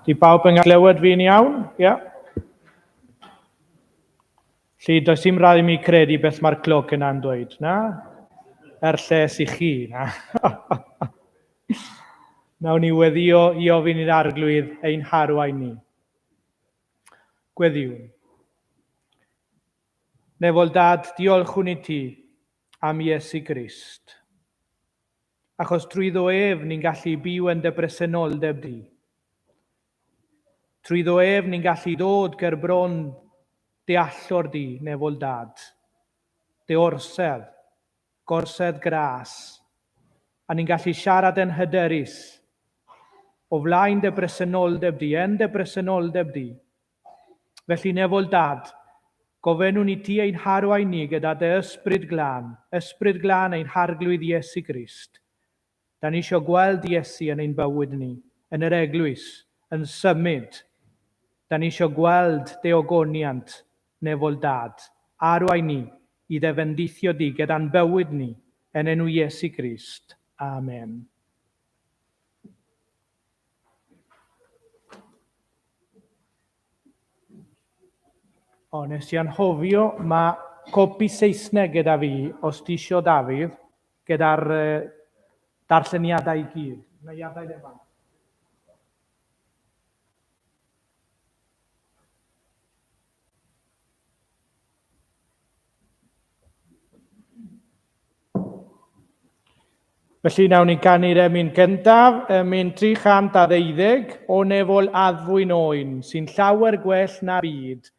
Di pawb yn glywed fi'n iawn? Ie? Yeah. Lly, does dim rhaid i mi credu beth mae'r cloc yna'n dweud, na? Er lles i chi, na? Nawn ni weddio i ofyn i'r Arglwydd ein harwain ni. Gweddiwn. Nefol Dad, diolchwn i ti am Iesu Grist. Achos trwyddo ef ni'n gallu byw yn dy bresenoldeb di. Trwyddo ef ni'n gallu dod ger bron dy allor di, nefol Dad, dy orsedd, gorsedd gras, a ni'n gallu siarad yn hyderus o flaen dy bresenoldeb di, yn dy bresenoldeb di. Felly, nefol Dad, gofynnwn i ti ein harwain ni gyda dy Ysbryd Glân, Ysbryd Glân ein Harglwydd Iesu Grist. Da ni isio gweld Iesu yn ein bywyd ni, yn yr eglwys, yn symud. Da ni isio gweld dy ogoniant, nefol Dad. Arwain ni i dy fendithio di gyda'n bywyd ni, yn enw Iesu Grist. Amen. O, nes i anghofio, mae copi Saesneg gyda fi, os ti isio Dafydd, gyda'r uh, darlleniadau i gyd. Na i adael e fan. Felly nawn ni ganu'r emyn gyntaf, emyn 312, o nefol addfwyn oen, sy'n llawer gwell na'r byd,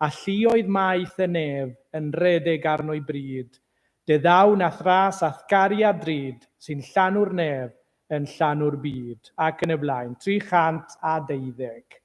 a lluoedd maith y nef yn rhedeg arno'i bryd. Dy ddawn a'th ras a'th gariad drud, sy'n llanw'r nef, yn llanw'r byd, ac yn y blaen. 312.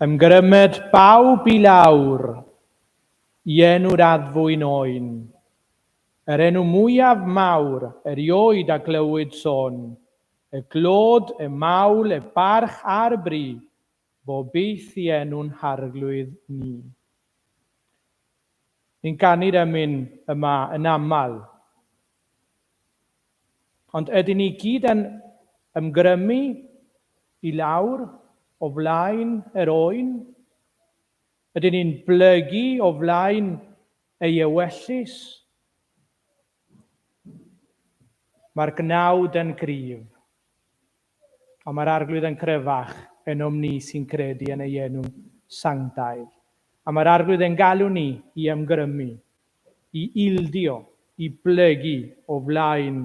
Ymgrymed bawb i lawr i enw'r addfwyn oen, yr enw mwyaf mawr erioed a glywyd sôn, y glod, y mawl, y barch a'r bri, fo byth i enw'n Harglwydd ni. Ni'n canu'r emyn yma yn aml. Ond ydyn ni gyd yn ymgrymu i lawr o flaen yr oen? Ydyn ni'n blygu o flaen ei ewyllys? Mae'r gnawd yn gryf, ond mae'r Arglwydd yn cryfach enom ni sy'n credu yn ei enw sanctaidd. A mae'r Arglwydd yn galw ni i ymgrymu, i ildio, i blygu o flaen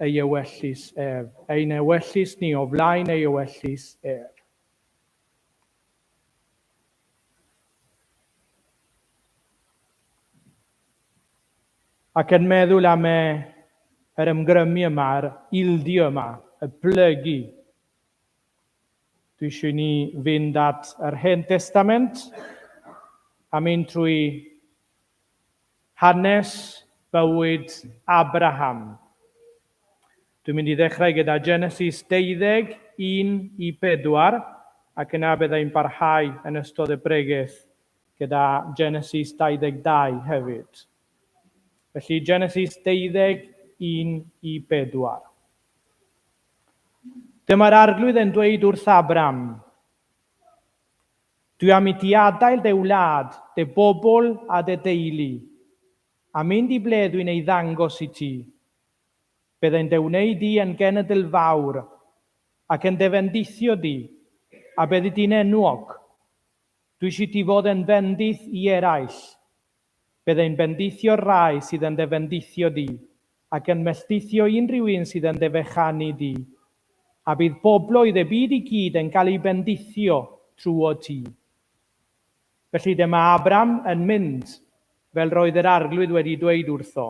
ei ewyllys ef, ein ewyllys ni o flaen ei ewyllys ef. Ac yn meddwl am y, yr ymgrymu yma, yr ildio yma, y plygu. Dwi eisiau i ni fynd at yr Hen Testament a mynd trwy hanes bywyd Abraham. Dwi'n mynd i ddechrau gyda Genesis 12, 1 i 4, ac yna byddai'n parhau yn ystod y bregeth gyda Genesis 22 hefyd. Felly Genesis 12, 1 i 4. Dyma'r Arglwydd yn dweud wrth Abram, Dwi am i ti adael dy wlad, dy bobl a dy deulu, a mynd i ble dwi'n ei ddangos i ti. Byddai'n dy wneud di yn genedl fawr, ac yn dy fendithio di, a byddi di'n enwog. Dwi eisiau ti fod yn fendith i eraill. Byddai'n bendithio'r rhai sydd yn dy fendithio di, ac yn melltithio unrhyw un sydd yn dy fechanu di. A bydd bobloedd y byd i gyd yn cael eu bendithio trwot ti. Felly dyma Abram yn mynd, fel roedd yr Arglwydd wedi dweud wrtho.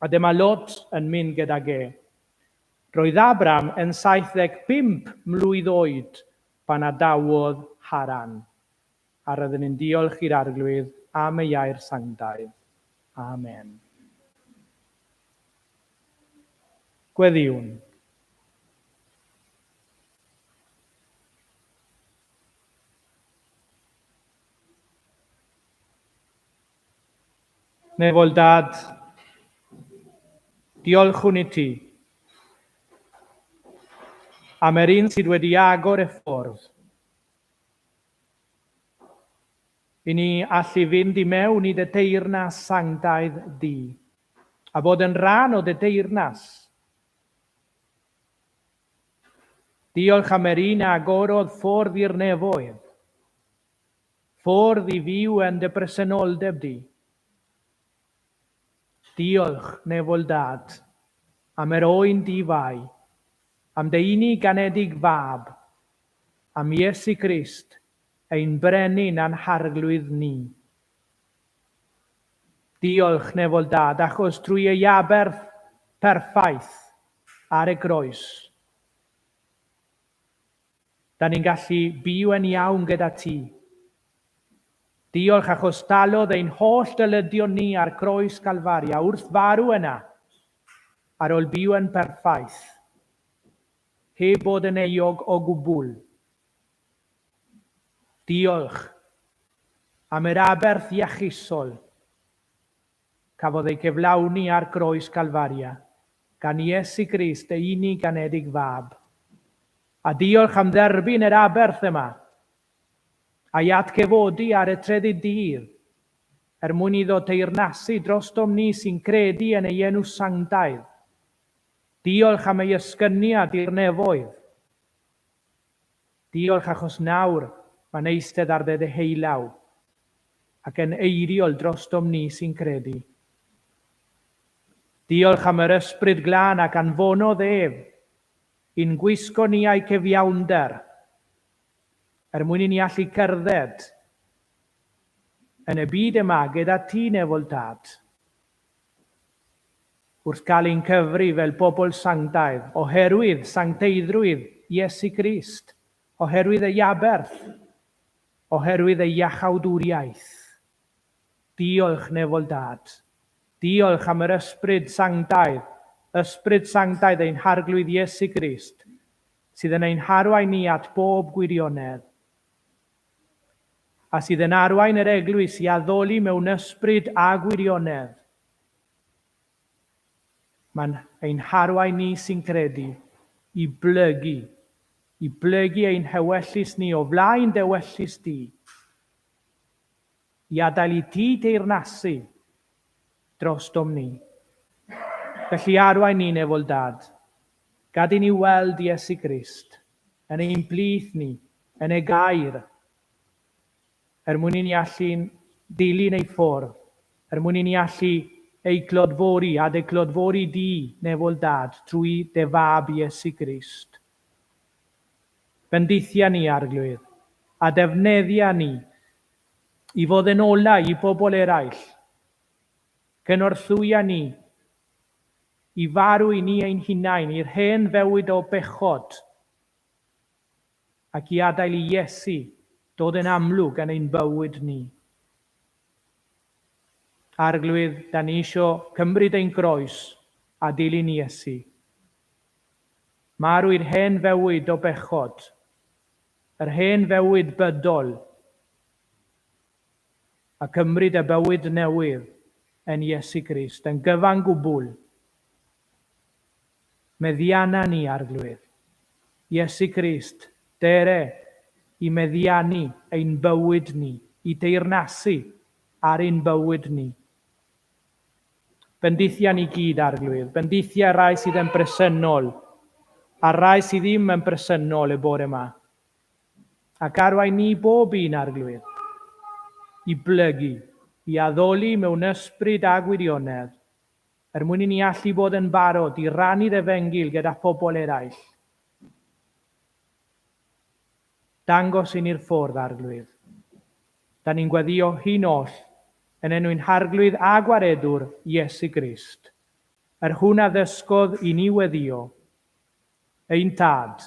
A dyma Lot yn mynd gydag e. Roedd Abram yn 75 mlwydd oed pan adawodd Haran. A rydyn ni'n diolch i'r Arglwydd am ei air sanctaidd. Amen. Gweddïwn. Nefol Dad, diolchwn i ti am yr un sydd wedi agor y ffordd i ni allu fynd i mewn i dy deyrnas sanctaidd di a bod yn rhan o dy deyrnas. Diolch am yr un a agorodd ffordd i'r nefoedd, ffordd i fyw yn dy bresenoldeb di. Diolch, nefol Dad, am yr oen di-fai, am dy unig ganedig Fab, am Iesu Grist, ein Brenin a'n Harglwydd ni. Diolch, nefol Dad, achos trwy ei aberth perffaith ar y groes, da ni'n gallu byw yn iawn gyda ti. Diolch achos talodd ein holl dylydion ni ar groes Calfaria wrth farw yna, ar ôl byw yn perffaith, heb bod yn euog o gwbl. Diolch am yr aberth iachusol cafodd ei gyflawni ar groes Calfaria gan Iesu Grist, dy unig anedig Fab. A diolch am dderbyn yr aberth yma, a'i atgyfodi ar y trydydd dydd, er mwyn iddo teyrnasu drostom ni sy'n credu yn ei enw sanctaidd. Diolch am ei ysgyniad i'r nefoedd. Diolch achos nawr mae'n eistedd ar dde deheullaw ac yn eiriol drostom ni sy'n credu. Diolch am yr Ysbryd Glân ac anfonodd ef i'n gwisgo ni â'i cyfiawnder er mwyn i ni allu cerdded yn y byd yma gyda ti, Nefol Tad. Wrth gael ein cyfri fel bobl sanctaidd oherwydd sancteiddrwydd Iesu Grist, oherwydd ei aberth, oherwydd ei iachawdwriaeth. Diolch, Nefol Dad. Diolch am yr Ysbryd Sanctaidd, Ysbryd Sanctaidd ein Harglwydd Iesu Grist, sydd yn ein harwain ni at bob gwirionedd. a sydd yn arwain yr eglwys i addoli mewn ysbryd a gwirionedd. Mae'n ein harwain ni sy'n credu i blygu, i blygu ein hewyllys ni o flaen d'ewyllys di, i adael i ti deyrnasu drostom ni. Felly arwain ni, Nefol Dad, gad i ni weld Iesu Grist yn ein plith ni, yn ei gair, er mwyn i ni allu'n dilyn ei ffordd, er mwyn i ni allu ei glodfori a dy glodfori di, Nefol Dad, trwy dy Fab Iesu Grist. Bendithia ni, Arglwydd, a defnyddia ni i fod yn olau i bobl eraill. Cynorthwya ni i farw i ni ein hunain i'r hen fywyd o bechod ac i adael i Iesu dod yn amlwg yn ein bywyd ni. Arglwydd, da ni isio cymryd ein groes a dilyn Iesu. Marw i'r hen fywyd o bechod, yr hen fywyd bydol, a cymryd y bywyd newydd yn Iesu Grist, yn gyfan gwbl. Meddianna ni, Arglwydd. Iesu Grist, dere i meddiannu ein bywyd ni, i deyrnasu ar ein bywyd ni. Bendithia ni gyd, Arglwydd. Bendithia rai sydd yn bresennol, a'r rai sydd ddim yn bresennol y bore yma. Ac arwain ni bob un, Arglwydd, i blygu, i addoli mewn ysbryd a gwirionedd, er mwyn i ni allu bod yn barod i rannu'r efengyl gyda phobl eraill. Dangos i ni'r ffordd, Arglwydd. Da ni'n gweddïo hyn oll yn enw ein Harglwydd a Gwaredwr, Iesu Grist, yr hwn a ddysgodd i ni weddïo, Ein Tad,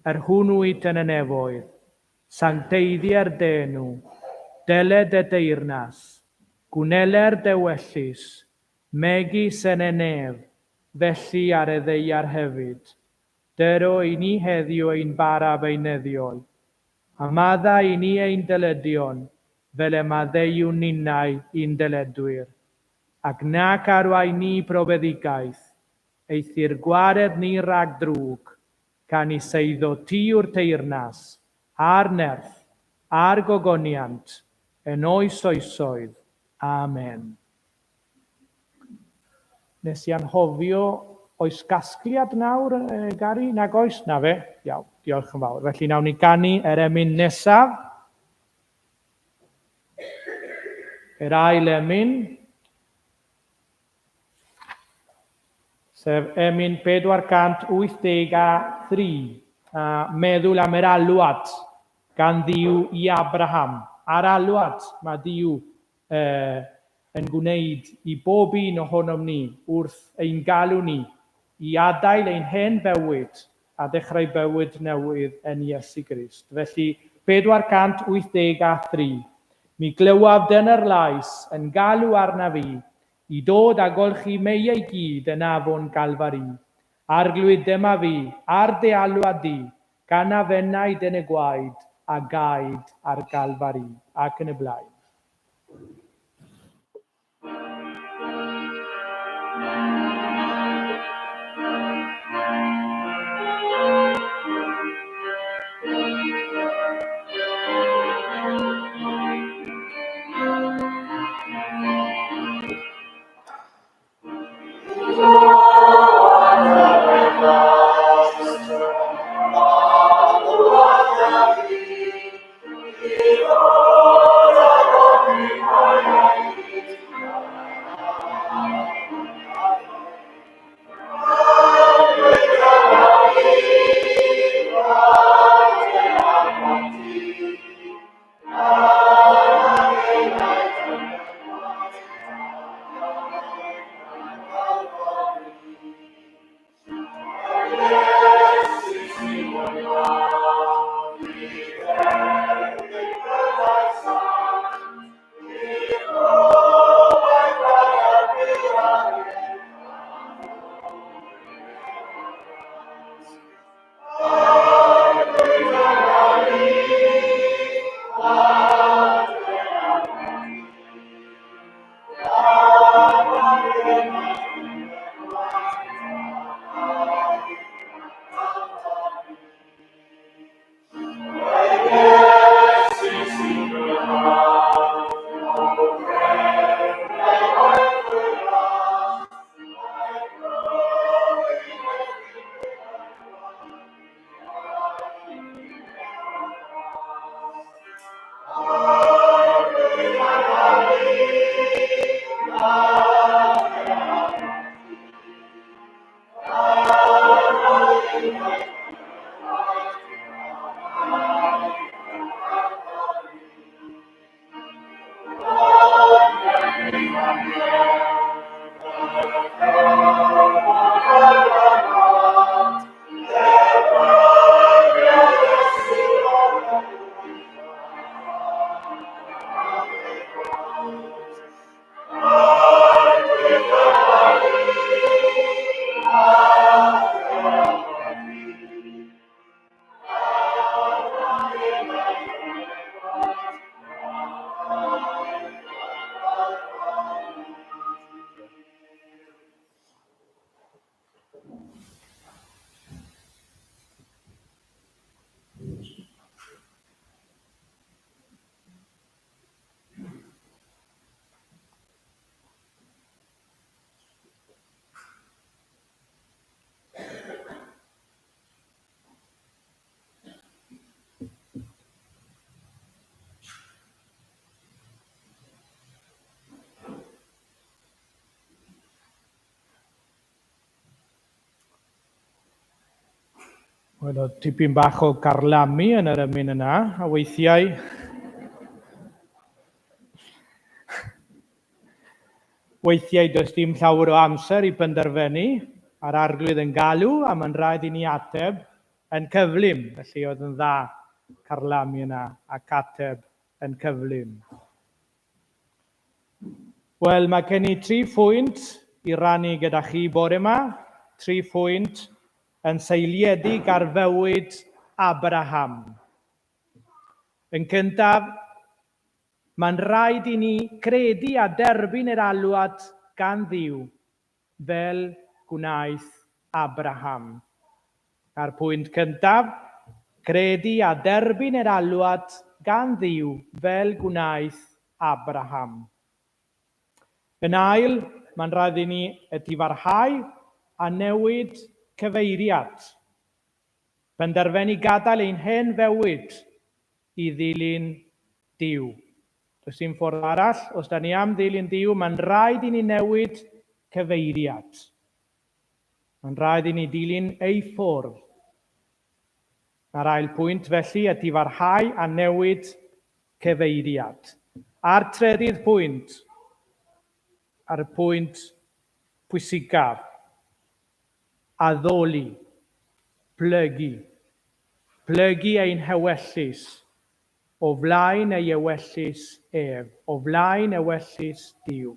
yr hwn wyt yn y nefoedd, sancteiddier dy enw, deled dy deyrnas, gwneler dy wellus, megis yn y nef, felly ar y ddaear hefyd. Dyro i ni heddiw ein bara beunyddiol, a maddau i ni ein dyledion, fel y maddeuwn ninnau i'n dyledwyr. Ac nac arwain ni profedigaeth, eithr gwared ni rhag drwg, gan i seiddo ti yw'r teyrnas, a'r nerth, a'r gogoniant, yn oes oesoedd. Amen. Nes i anghofio, oes gasgliad nawr, Gary? Nag oes? Na fe? Iawn, diolch yn fawr. Felly nawn ni ganu yr emyn nesaf. Yr ail emyn, sef emyn 483, a meddwl am yr alwad gan Dduw i Abraham. A'r alwad mae Duw yn gwneud i bob un ohonom ni wrth ein galw ni i adael ein hen fywyd a dechrau bywyd newydd yn Iesu Grist. Felly, 483, Mi glywaf dyner lais yn galw arnaf i, i dod a golchi meiau gyd yn afon Galfari. Arglwydd, dyma fi, ar dy alwad di, gan na fennaid yn y gwaed a gaed ar Galfari, ac yn y blaen. Wel, oedd tipyn bach o garlamu yn yr emyn yna, a weithiau... Weithiau does dim llawer o amser i benderfynu, a'r arglwydd yn galw, a mae'n rhaid i ni ateb yn cyflym. Felly oedd yn dda carlamu yna ac ateb yn cyflym. Wel, mae gen i tri phwynt i rannu gyda chi bore yma. Tri phwynt yn seiliedig ar fywyd Abraham. Yn gyntaf, mae'n rhaid i ni credu a derbyn yr alwad gan Dduw fel gwnaeth Abraham. A'r pwynt cyntaf, credu a derbyn yr alwad gan Dduw fel gwnaeth Abraham. Yn ail, mae'n rhaid i ni edifarhau a newid cyfeiriad. Penderfynu gadael ein hen fywyd i ddilyn Duw. Does dim ffordd arall, os da ni am ddilyn Duw, mae'n rhaid i ni newid cyfeiriad. Mae'n rhaid i ni dilyn ei ffordd. A'r ail pwynt felly ydy farhau a newid cyfeiriad. A'r trydydd pwynt, a'r pwynt pwysicaf, addoli, plygu. Plygu ein hewellys o flaen ei ewyllys ef, o flaen ewyllys Duw.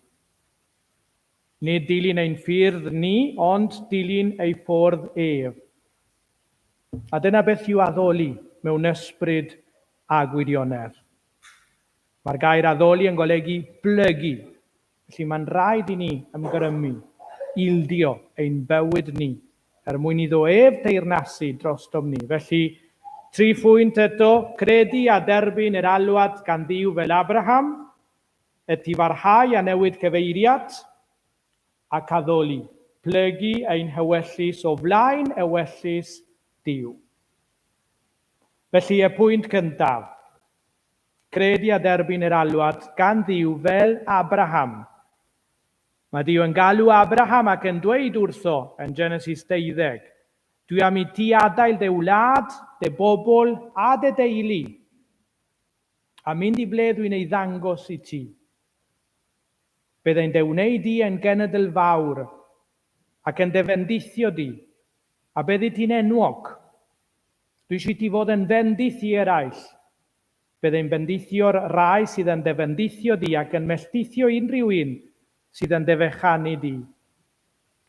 Nid dilyn ein ffyrdd ni, ond dilyn ei ffordd ef. A dyna beth yw addoli mewn ysbryd a gwirionedd. Mae'r gair addoli yn golygu plygu. Felly mae'n rhaid i ni ymgrymu, ildio ein bywyd ni, er mwyn iddo ef teyrnasu drostom ni. Felly, tri phwynt eto, credu a derbyn yr alwad gan Dduw fel Abraham, etifarhau a newid cyfeiriad, ac addoli, plygu ein hewyllys o flaen ewyllys Duw. Felly, y pwynt cyntaf, Credu a derbyn yr alwad gan Dduw fel Abraham. Mae Duw yn galw Abraham ac yn dweud wrtho yn Genesis 12, Dwi am i ti adael dy wlad, dy bobl a dy deulu, a mynd i ble dwi'n ei ddangos i ti. Byddai'n dy wneud di yn genedl fawr, ac yn dy fendithio di, a byddi ti'n enwog. Dwi eisiau i ti fod yn fendith i eraill. Bydd ein bendithio'r rhai sydd yn dy fendithio di ac yn melltithio unrhyw un sydd yn dy fechanu di.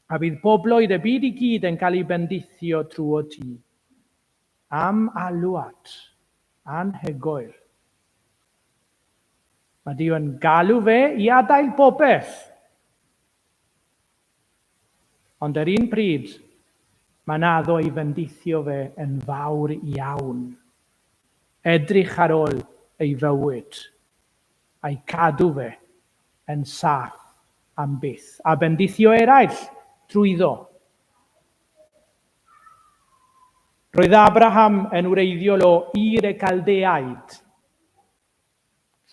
A bydd pobloedd y byd i gyd yn cael eu bendithio trwy ti. Am alwad anhygoel. Mae Duw yn galw fe i adael popeth. Ond yr un pryd, mae'n addo ei fendithio fe yn fawr iawn. Edrych ar ôl ei fywyd, a'i cadw fe yn saff am byth, a bendithio eraill trwyddo. Roedd Abraham yn wreiddiol o Ur y Caldeaid,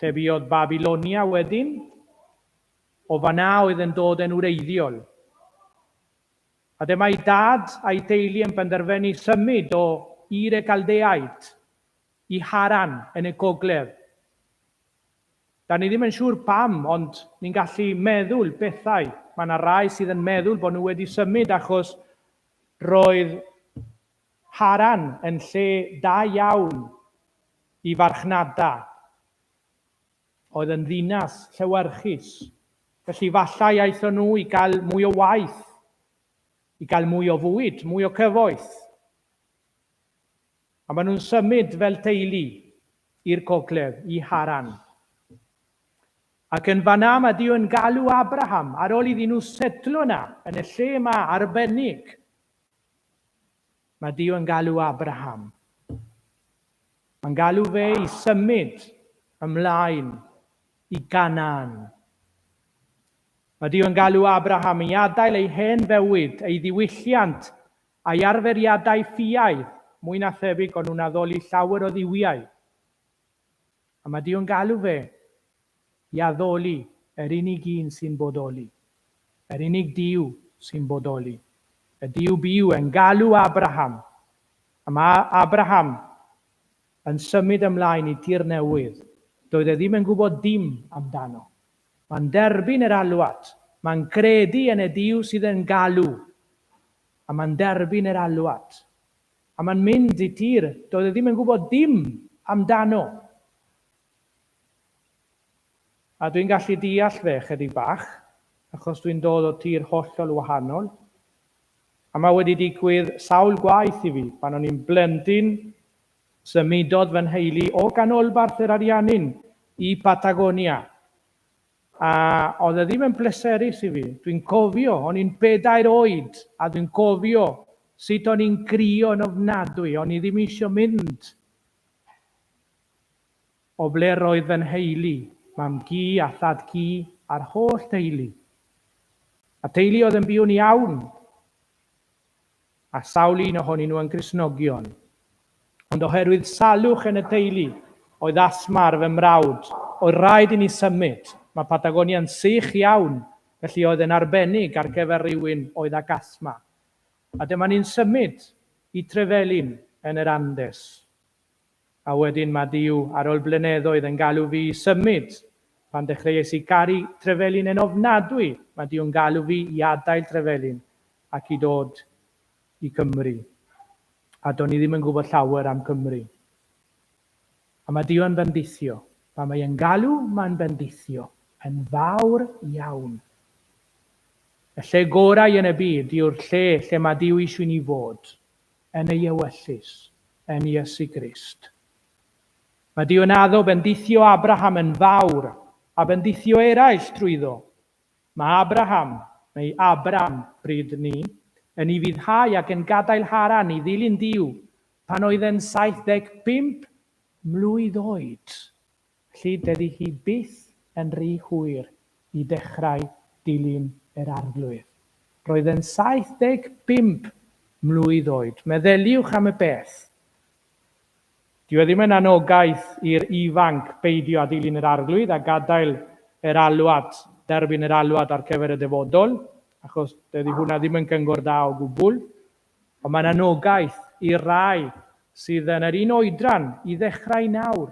lle buodd Babilonia wedyn, O fan'na oedd yn dod yn wreiddiol. A dyma'i dad a'i teulu yn penderfynu symud o Ur y Caldeaid i Haran yn y gogledd. Da ni ddim yn siŵr pam, ond ni'n gallu meddwl bethau. Mae yna rai sydd yn meddwl bod nhw wedi symud achos roedd Haran yn lle da iawn i farchnata. Oedd yn ddinas llewyrchus. Felly fallai aethon nhw i gael mwy o waith, i gael mwy o fwyd, mwy o cyfoeth. A maen nhw'n symud fel teulu i'r gogledd, i Haran. Ac yn fan'na mae Duw yn galw Abraham ar ôl iddyn nhw setlo yna, yn y lle yma arbennig. Mae Duw yn galw Abraham. Mae'n galw fe i symud ymlaen i Ganaan. Mae Duw yn galw Abraham i adael ei hen fywyd, ei ddiwylliant a'i arferiadau ffiaidd, mwy na thebyg o'n nhw'n addoli llawer o dduwiau. A mae Duw yn galw fe i addoli yr unig un sy'n bodoli, yr unig Duw sy'n bodoli. Y Duw byw yn galw Abraham. A mae Abraham yn symud ymlaen i tir newydd. Doedd e ddim yn gwybod dim amdano. Mae'n derbyn yr alwad. Mae'n credu yn y Duw sydd yn galw. A mae'n derbyn yr alwad. A mae'n mynd i tir doedd e ddim yn gwybod dim amdano. A dwi'n gallu deall fe chydig bach, achos dwi'n dod o tir hollol wahanol. A mae wedi digwydd sawl gwaith i fi. Pan o'n i'n blentyn, symudodd fy nheulu o ganolbarth yr Ariannin i Patagonia. A oedd e ddim yn pleserus i fi. Dwi'n cofio, o'n i'n bedair oed, a dwi'n cofio sut o'n i'n crio yn ofnadwy. O'n i ddim eisiau mynd. O ble roedd fy nheulu, mam-gu a thad-cu a'r holl deulu. A teulu oedd yn byw'n iawn, a sawl un ohonyn nhw yn Gristnogion. Ond oherwydd salwch yn y teulu, oedd asthma ar fy mrawd, oedd rhaid i ni symud. Mae Patagonia'n sych iawn, felly oedd e'n arbennig ar gyfer rhywun oedd ag asthma. A dyma ni'n symud i Trevelin yn yr Andes. A wedyn mae Duw, ar ôl blyneddoedd, yn galw fi i symud. Pan dechreuais i garu Trevelin yn ofnadwy, mae Duw'n galw fi i adael Trevelin ac i dod i Cymru. A do'n i ddim yn gwybod llawer am Cymru. A mae Duw yn bendithio. Pan mae e'n galw, mae'n bendithio. Yn fawr iawn. Y lle gorau yn y byd yw'r lle lle mae Duw eisiau i ni fod. yn ei ewyllys, yn Iesu Grist. Mae Duw yn addo bendithio Abraham yn fawr, a bendithio eraill trwyddo. Mae Abraham, neu Abram, bryd 'ny, yn ufuddhau ac yn gadael Haran i ddilyn Duw pan oedd e'n 75 mlwydd oed. Felly, dydy hi byth yn rhy hwyr i ddechrau dilyn yr Arglwydd. Roedd e'n 75 mlwydd oed. Meddyliwch am y peth. Dyw e ddim yn anogaeth i'r ifanc beidio â dilyn yr Arglwydd a gadael yr alwad, derbyn yr alwad ar gyfer y dyfodol, achos dydy hwnna ddim yn gyngor da o gwbl. Ond mae'n anogaeth i'r rhai sydd yn yr un oedran i ddechrau nawr.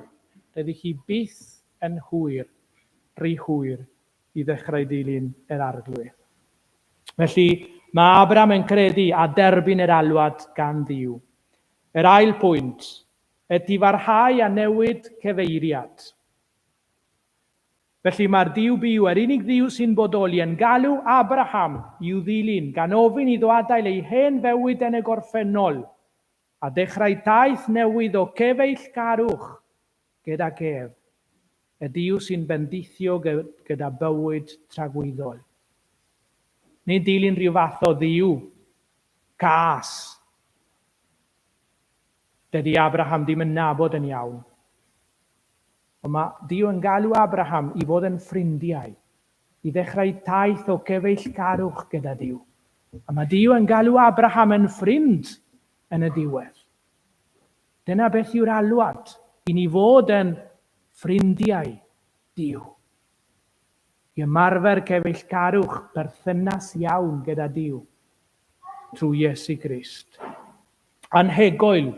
Dydy hi byth yn hwyr, rhy hwyr, i ddechrau dilyn yr Arglwydd. Felly, mae Abram yn credu a derbyn yr alwad gan Dduw. Yr ail pwynt, edifarhau a newid cyfeiriad. Felly mae'r Duw byw, yr unig Dduw sy'n bodoli, yn galw Abraham i'w ddilyn, gan ofyn iddo adael ei hen fywyd yn y gorffennol, a dechrau taith newydd o cyfeillgarwch gydag ef, y Duw sy'n bendithio gyda bywyd tragwyddol. Nid dilyn rhyw fath o Dduw cas. Dydy Abraham ddim yn nabod yn iawn. Ond mae Duw yn galw Abraham i fod yn ffrindiau, i ddechrau taith o gyfeillgarwch gyda Duw. A mae Duw yn galw Abraham yn ffrind yn y diwedd. Dyna beth yw'r alwad, i ni fod yn ffrindiau Duw. I ymarfer cyfeillgarwch perthynas iawn gyda Duw trwy Iesu Grist. Anhygoel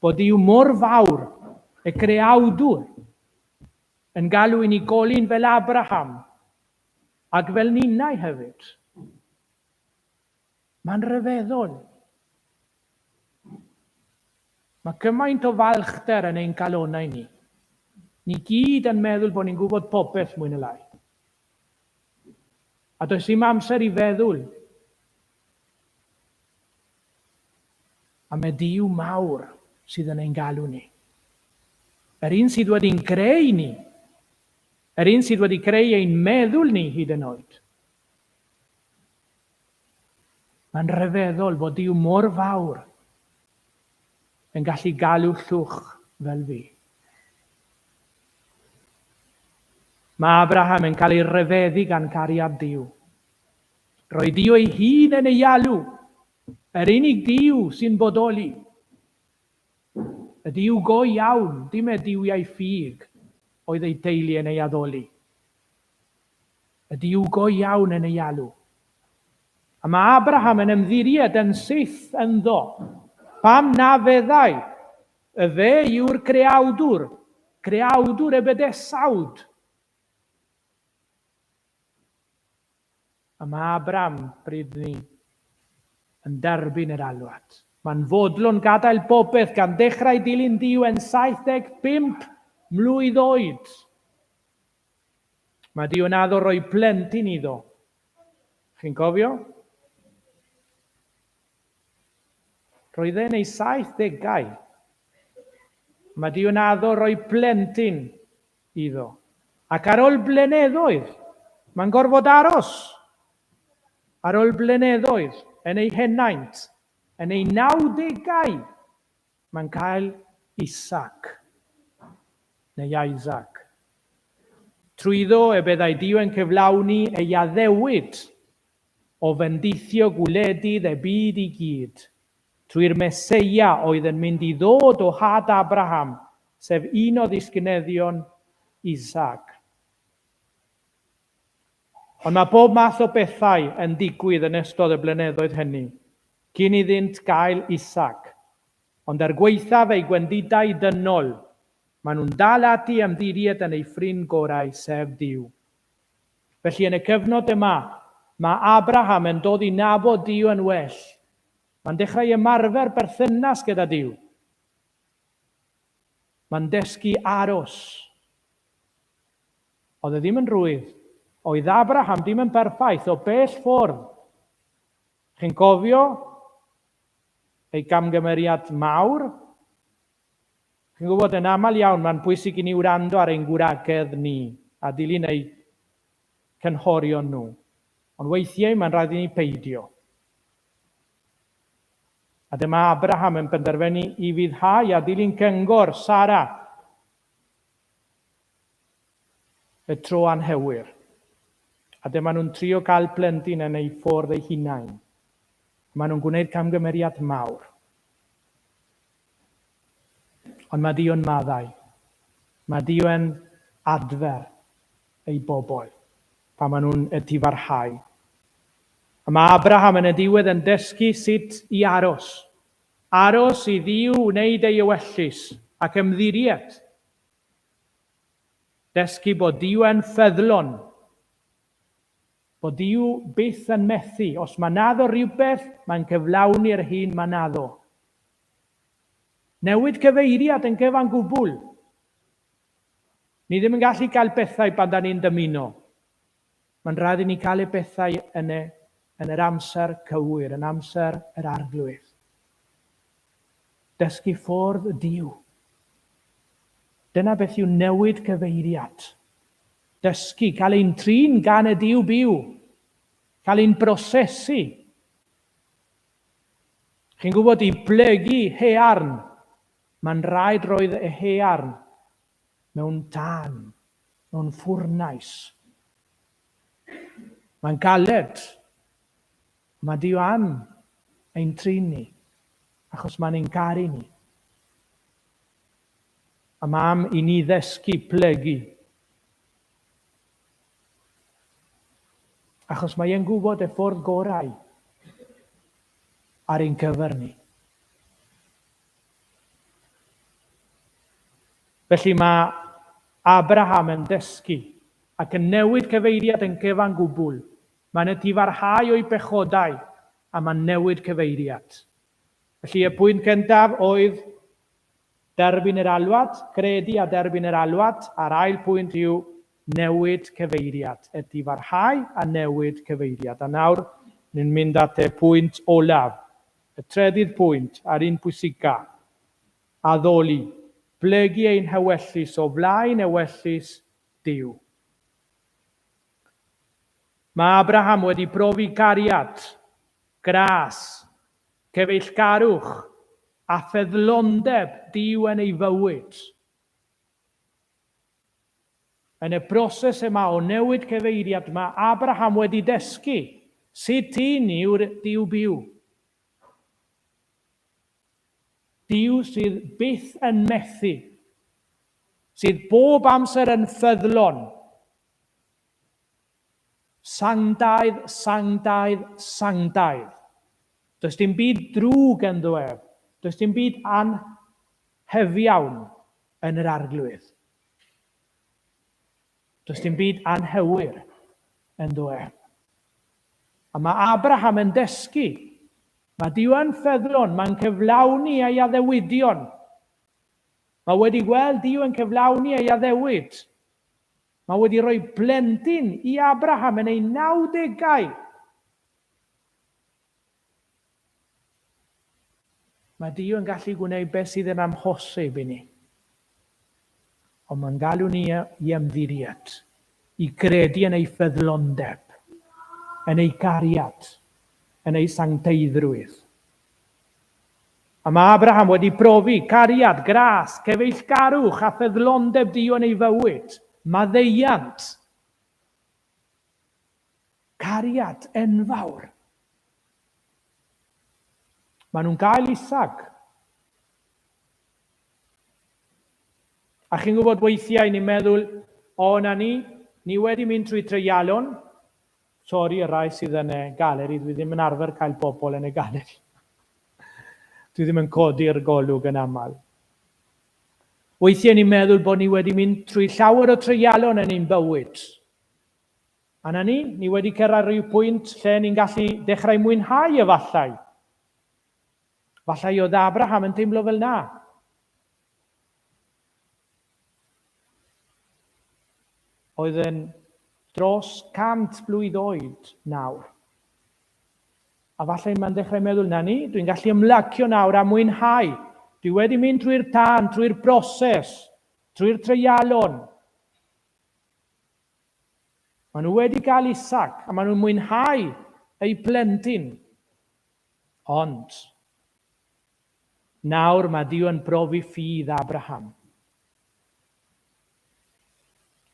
bod Duw mor fawr, y Creawdwr, yn galw unigolyn fel Abraham, ac fel ninnau hefyd. Mae'n rhyfeddol. Mae cymaint o falchder yn ein calonnau ni. Ni gyd yn meddwl bod ni'n gwybod popeth mwy neu lai. A does dim amser i feddwl am y Duw mawr sydd yn ein galw ni. Yr un sydd wedi'n creu ni. Yr un sydd wedi creu ein meddwl ni hyd yn oed. Mae'n rhyfeddol fod Duw mor fawr yn gallu galw llwch fel fi. Mae Abraham yn cael ei ryfeddu gan cariad Duw. Roedd Duw ei hun yn ei alw, yr unig Duw sy'n bodoli. Y Duw go iawn, dim y duwiau ffug oedd ei teulu yn ei addoli. Y Duw go iawn yn ei alw. A mae Abraham yn ymddiried yn syth ynddo. Pam na feddai? Y fe yw'r creawdwr, creawdwr y bydysawd. A mae Abram, bryd ni, yn derbyn yr alwad. Mae'n fodlon gadael popeth gan ddechrau dilyn Duw yn 75 mlwydd oed. Mae Duw yn addo rhoi plentyn iddo. Chi'n cofio? Roedd e'n ei 70au. Mae Duw yn addo rhoi plentyn iddo. Ac ar ôl blynyddoedd, mae'n gorfod aros. Ar ôl blynyddoedd, yn ei henaint, yn ei nawdegau, mae'n cael Isaac, neu Isaac. Trwyddo y byddai Duw yn cyflawni ei addewid o fendithio gwledydd y byd i gyd, trwy'r Meseia oedd yn mynd i ddod o had Abraham, sef un o ddisgynyddion Isaac. Ond mae pob math o bethau yn digwydd yn ystod y blynyddoedd hynny, cyn iddynt gael Isaac. Ond er gwaethaf eu gwendidau dynol, maen nhw'n dal ati ymddiried yn eu ffrind gorau, sef Duw. Felly yn y cyfnod yma, mae Abraham yn dod i nabod Duw yn well. Mae'n dechrau ymarfer berthynas gyda Duw. Mae'n dysgu aros. Oedd e ddim yn rhwydd. Oedd Abraham ddim yn berffaith o bell ffordd. Chi'n cofio ei gamgymeriad mawr? Chi'n gwybod, yn aml iawn mae'n bwysig i ni wrando ar ein gwragedd ni a dilyn eu cynghorion nhw. Ond weithiau mae'n rhaid i ni peidio. A dyma Abraham yn penderfynu i fuddhau a dilyn cyngor Sara y tro anghywir. A dyma nhw'n trio cael plentyn yn eu ffordd eu hunain. Maen nhw'n gwneud camgymeriad mawr. Ond mae Duw yn maddau. Mae Duw yn adfer ei bobl pan maen nhw'n etifarhau. A mae Abraham yn y diwedd yn dysgu sut i aros. Aros i Dduw wneud ei ewyllys ac ymddiried. Dysgu bod Duw yn ffyddlon. Bod Duw byth yn methu. Os mae'n addo rhywbeth, mae'n cyflawni'r hyn mae'n addo. Newid cyfeiriad yn gyfan gwbl. Ni ddim yn gallu cael pethau pan da ni'n dymuno. Mae'n rhaid i ni cael y pethau yn, y, yn yr amser cywir, yn amser yr arglwydd. Dysgu ffordd y Duw. Dyna beth yw newid cyfeiriad. Dysgu, cael ein trin gan y Duw byw, cael ein brosesu. Chi'n gwybod, i blygu haearn, mae'n rhaid roedd y haearn mewn tân, mewn ffwrnais. Mae'n galed. Mae Duw am ein trin ni, achos mae'n ein caru ni. A mae am i ni ddysgu plygu. Achos mae e'n gwybod y ffordd gorau ar ein cyfer ni. Felly mae Abraham yn dysgu ac yn newid cyfeiriad yn gyfan gwbl. Mae'n etifarhau o'i bechodau a mae'n newid cyfeiriad. Felly y pwynt cyntaf oedd Derbyn yr alwad, credu a derbyn yr alwad, a'r ail pwynt yw newid cyfeiriad, edifarhau a newid cyfeiriad. A nawr, ni'n mynd at y pwynt olaf, y trydydd pwynt, a'r un pwysica, addoli, plygu ein hewyllys o flaen ewyllys Duw. Mae Abraham wedi profi cariad, gras, cyfeillgarwch a ffyddlondeb Duw yn ei fywyd. Yn y broses yma o newid cyfeiriad mae Abraham wedi dysgu sut un yw'r Duw byw. Duw sydd byth yn methu, sydd bob amser yn ffyddlon. Sanctaidd, sanctaidd, sanctaidd. Does dim byd drwg ynddo ef. Does dim byd anhyfiawn yn yr Arglwydd. Does dim byd anghywir ynddo ef. A mae Abraham yn dysgu. Mae Duw yn ffyddlon, mae'n cyflawni ei addewidion. Mae wedi gweld Duw yn cyflawni ei addewid. Mae wedi rhoi plentyn i Abraham yn ei nawdegau. Mae Duw yn gallu gwneud beth sydd yn amhosib i ni. Ond mae'n galw ni i ymddiried, i gredu yn ei ffyddlondeb, yn ei gariad, yn ei sancteiddrwydd. A mae Abraham wedi profi cariad, gras, cyfeillgarwch a ffyddlondeb Duw yn ei fywyd, maddeuant, cariad enfawr. Maen nhw'n gael Isaac. A chi'n gwybod weithiau ni'n meddwl, o na ni, ni wedi mynd trwy treialon. Sori y rai sydd yn y galeri, dwi ddim yn arfer cael bobl yn y galeri. Dwi ddim yn codi'r golwg yn aml. Weithiau ni'n meddwl bod ni wedi mynd trwy llawer o treialon yn ein bywyd. A 'na ni, ni wedi cyrraedd rhyw pwynt lle ni'n gallu dechrau mwynhau efallai. Fallai oedd Abraham yn teimlo fel 'na. Oedd yn dros 100 blwydd oed nawr. A falle mae'n dechrau meddwl, na ni, dwi'n gallu ymlacio nawr a mwynhau. Dwi wedi mynd trwy'r tân, trwy'r broses, trwy'r treialon. Maen nhw wedi cael Isaac a maen nhw'n mwynhau eu plentyn. Ond, nawr mae Duw yn profi ffydd Abraham.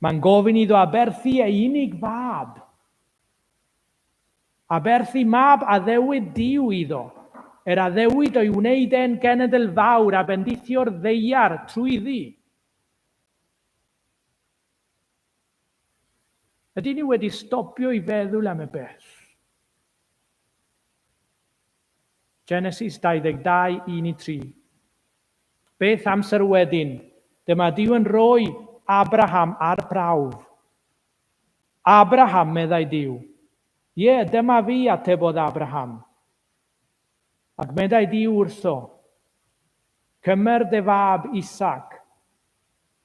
Mae'n gofyn iddo aberthu ei unig fab. Aberthu mab addewid Duw iddo, yr addewid o'i wneud e'n genedl fawr a bendithio'r ddaear trwyddi. Ydyn ni wedi stopio i feddwl am y peth? Genesis 22, 1-3. Beth amser wedyn, dyma Duw yn rhoi Abraham ar brawf. Abraham, meddai Duw. Ie, dyma fi, atebodd Abraham. Ac meddai Duw wrtho, Cymer dy fab Isaac,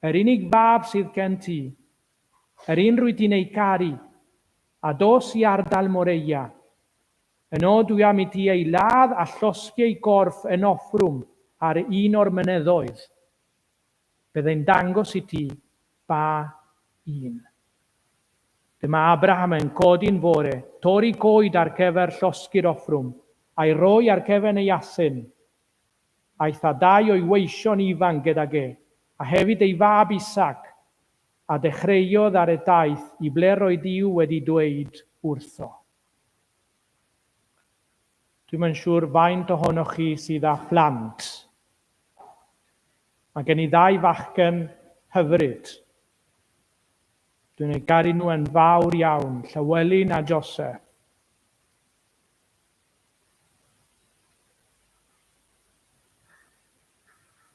Yr unig fab sydd gen ti, yr un rwyt ti'n ei caru, a dos i ardal Moreia. Yno dwi am i ti ei ladd a llosgi ei gorff yn offrwm ar un o'r mynyddoedd. Byddai'n dangos i ti ba un. Dyma Abraham yn codi'n fore, torri coed ar gyfer llosgi'r offrwm, a'i roi ar gefn ei asyn. Aeth â dau o'i weision ifanc gydag e, a hefyd ei fab Isaac, a dechreuodd ar y daith i ble roedd Duw wedi dweud wrtho. Dwi'm yn siŵr faint ohonoch chi sydd â phlant. Mae gen i ddau fachgen hyfryd. Dwi'n eu caru nhw yn fawr iawn, Llywelyn a Joseph.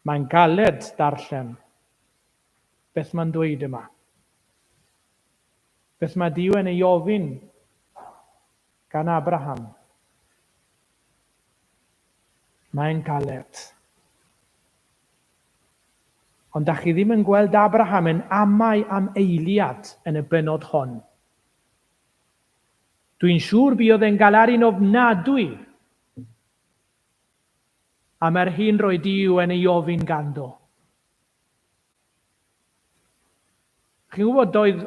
Mae'n galed darllen beth mae'n dweud yma. Beth mae Duw yn ei ofyn gan Abraham. Mae'n galed. Ond da chi ddim yn gweld Abraham yn amau am eiliad yn y bennod hon. Dwi'n siŵr buodd e'n galaru'n ofnadwy am yr hyn roedd Duw yn ei ofyn ganddo. Chi'n gwybod, doedd,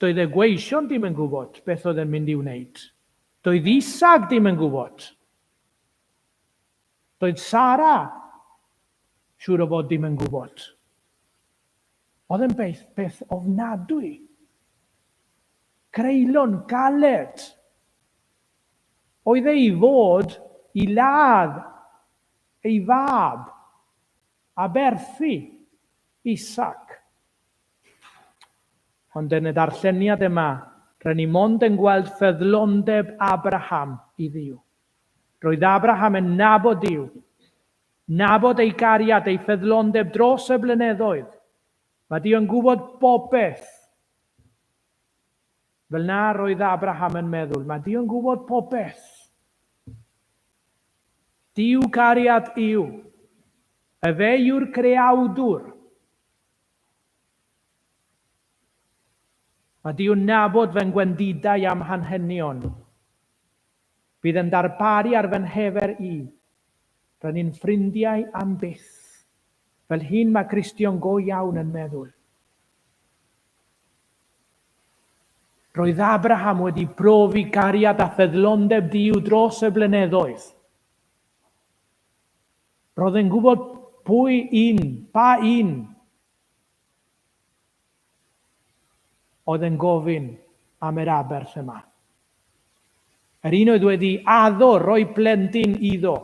doedd y gweision dim yn gwybod beth oedd e'n mynd i wneud. Doedd Isaac dim yn gwybod. Doedd Sara, siŵr o fod, dim yn gwybod. Oedd yn beth, beth ofnadwy. Creulon, galed. Oedd ei fod i ladd ei fab, aberthu Isaac. Ond yn y darlleniad yma, rŷn ni mond yn gweld ffyddlondeb Abraham i Dduw. Roedd Abraham yn nabod Duw, nabod ei gariad, ei ffyddlondeb dros y blynyddoedd. Mae Duw yn gwybod bopeth. Fel na roedd Abraham yn meddwl, mae Duw yn gwybod popeth. Duw cariad yw. Efe yw'r creawdwr. Mae Duw'n nabod fy ngwendidau a'm hanghenion. Bydd yn darparu ar fy nghyfer i. Rŷn ni'n ffrindiau am byth. Fel hyn mae Cristion go iawn yn meddwl. Roedd Abraham wedi profi cariad a ffyddlondeb Duw dros y blynyddoedd. Roedd e'n gwybod pwy un, pa un oedd yn gofyn am yr aberth yma. Yr un oedd wedi addo roi plentyn iddo,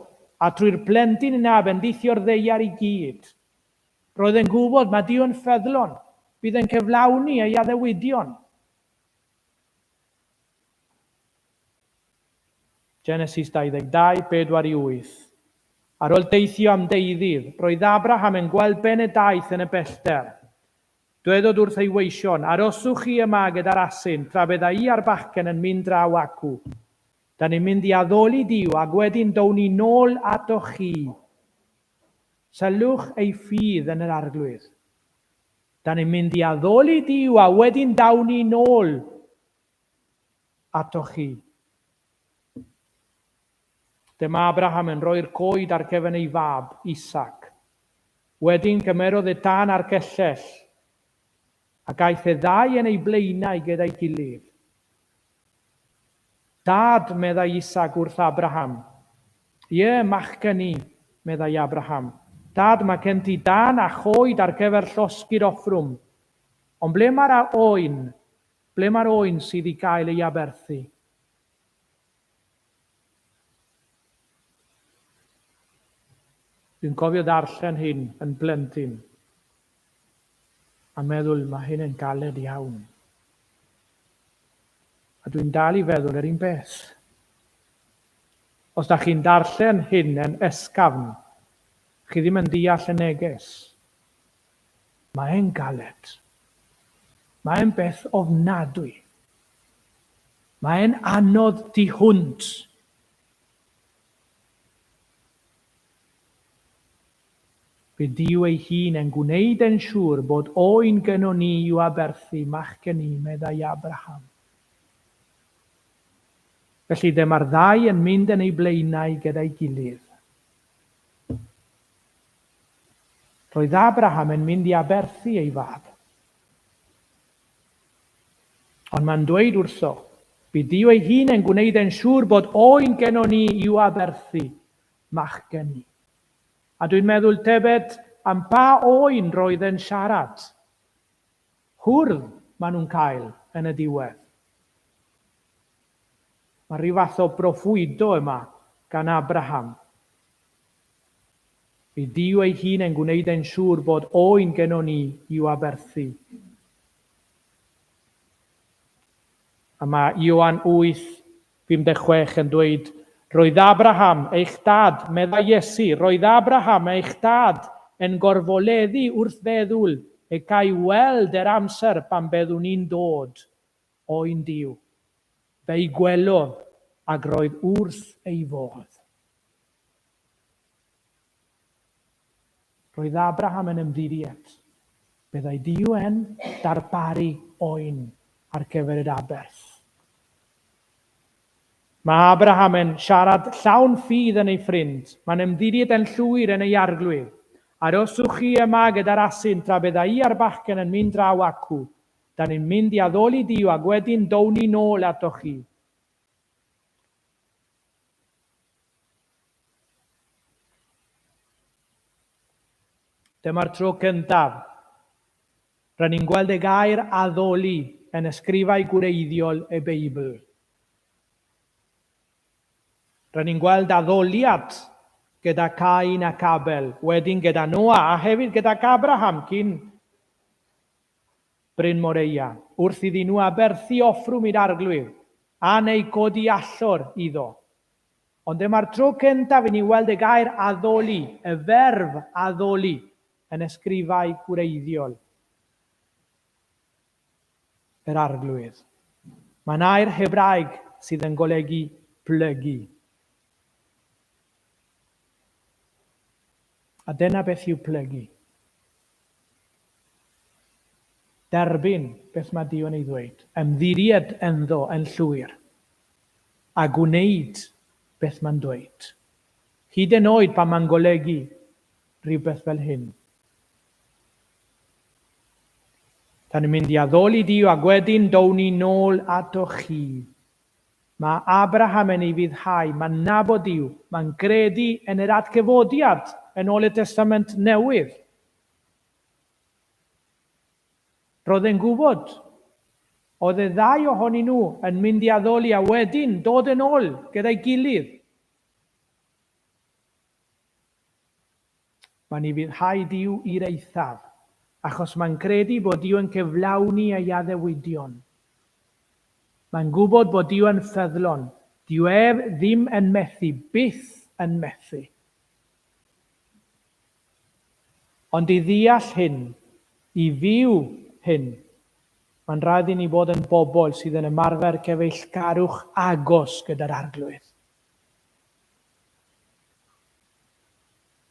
a trwy'r plentyn yna bendithio'r ddaear i gyd. Roedd e'n gwybod mae Duw yn ffyddlon, bydd yn cyflawni ei addewidion. Genesis 22, 4 i 8. Ar ôl deithio am deuddydd, roedd Abraham yn gweld ben y daith yn y pellter. Dwedodd wrth ei weision, Aroswch chi yma gyda'r asyn, tra bydda i a'r bachgen yn mynd draw acw. Da ni'n mynd i addoli Duw, ac wedyn down ni nôl atoch chi. Sylwch ei ffydd yn yr Arglwydd. Da ni'n mynd i addoli Duw, a wedyn down ni nôl atoch chi. Dyma Abraham yn rhoi'r coed ar gefn ei fab, Isaac. Wedyn cymerodd y tân a'r cellell, ac aeth y ddau yn eu blaenau gyda'i gilydd. Dad, meddai Isaac wrth Abraham. Ie, machgen i, meddai Abraham. Dad, mae gen ti dân a choed ar gyfer llosgi'r offrwm. Ond ble mae'r oen? Ble mae'r oen sydd i gael ei aberthu? Dwi'n cofio darllen hyn yn blentyn a meddwl mae hyn yn galed iawn. A dwi'n dal i feddwl yr un peth. Os da chi'n darllen hyn yn ysgafn, chi ddim yn deall y neges. Mae e'n galed. Mae e'n beth ofnadwy. Mae e'n anodd tu hwnt. Bydd Duw ei hun yn gwneud yn siŵr bod oen gynnon ni i'w aberthu, machgen i, meddai Abraham. Felly dyma'r ddau yn mynd yn eu blaenau gyda'i gilydd. Roedd Abraham yn mynd i aberthu ei fab. Ond mae'n dweud wrtho, bydd Duw ei hun yn gwneud e'n siŵr bod oen gennon ni i'w aberthu, machgen i. A dwi'n meddwl tybed am pa oen roedd e'n siarad. Hwrdd maen nhw'n cael yn y diwedd. Mae rhyw fath o broffwydo yma gan Abraham. Bydd Duw ei hun yn gwneud e'n siŵr bod oen gennon ni i'w aberthu. A mae Ioan 8, 56 yn dweud, Roedd Abraham, eich dad, meddai Iesu, roedd Abraham, eich dad, yn gorfoleddu wrth feddwl y ca'i weld yr amser pan byddwn i'n dod oen Duw. Fe'i gwelodd ac roedd wrth ei fodd. Roedd Abraham yn ymddiried. Byddai Duw yn darparu oen ar gyfer yr aberth. Mae Abraham yn siarad llawn ffydd yn ei ffrind. Mae'n ymddiried yn llwyr yn ei arglwydd. Aroswch chi yma gyda'r asyn tra bydda i a'r bachgen yn mynd draw acw. Da ni'n mynd i addoli Duw ac wedyn down ni nôl atoch chi. Dyma'r tro cyntaf rŷn ni'n gweld y gair addoli yn ysgrifau gwreiddiol y Beibl. Rŷn ni'n gweld addoliad gyda Cain ac Abel, wedyn gyda Noa a hefyd gydag Abraham cyn Bryn Moreia, wrth iddyn nhw aberthu offrwm i'r Arglwydd, a neu codi allor iddo. Ond dyma'r tro cyntaf i ni weld y gair addoli, y ferf addoli, yn ysgrifau gwreiddiol yr Arglwydd. Mae'n air Hebraeg sydd yn golygu plygu. A dyna beth yw plygu. Derbyn beth mae Duw yn ei ddweud, ymddiried ynddo yn llwyr, a gwneud beth mae'n dweud. Hyd yn oed pan mae'n golygu rhywbeth fel hyn. Da ni'n mynd i addoli Duw ac wedyn down ni nôl atoch chi. Mae Abraham yn ei fuddhau, mae'n nabod Duw, mae'n credu yn yr atgyfodiad yn ôl y Testament Newydd. Roedd e'n gwybod oedd y ddau ohonyn nhw yn mynd i addoli a wedyn dod yn ôl gyda'i gilydd. Mae'n ei fuddhau Duw i'r eithaf, achos mae'n credu bod Duw yn cyflawni ei addewidion. Mae'n gwybod bod Duw yn ffyddlon, dyw ef ddim yn methu, byth yn methu. Ond i ddeall hyn, i fyw hyn, mae'n rhaid i ni fod yn bobl sydd yn ymarfer cyfeillgarwch agos gyda'r Arglwydd.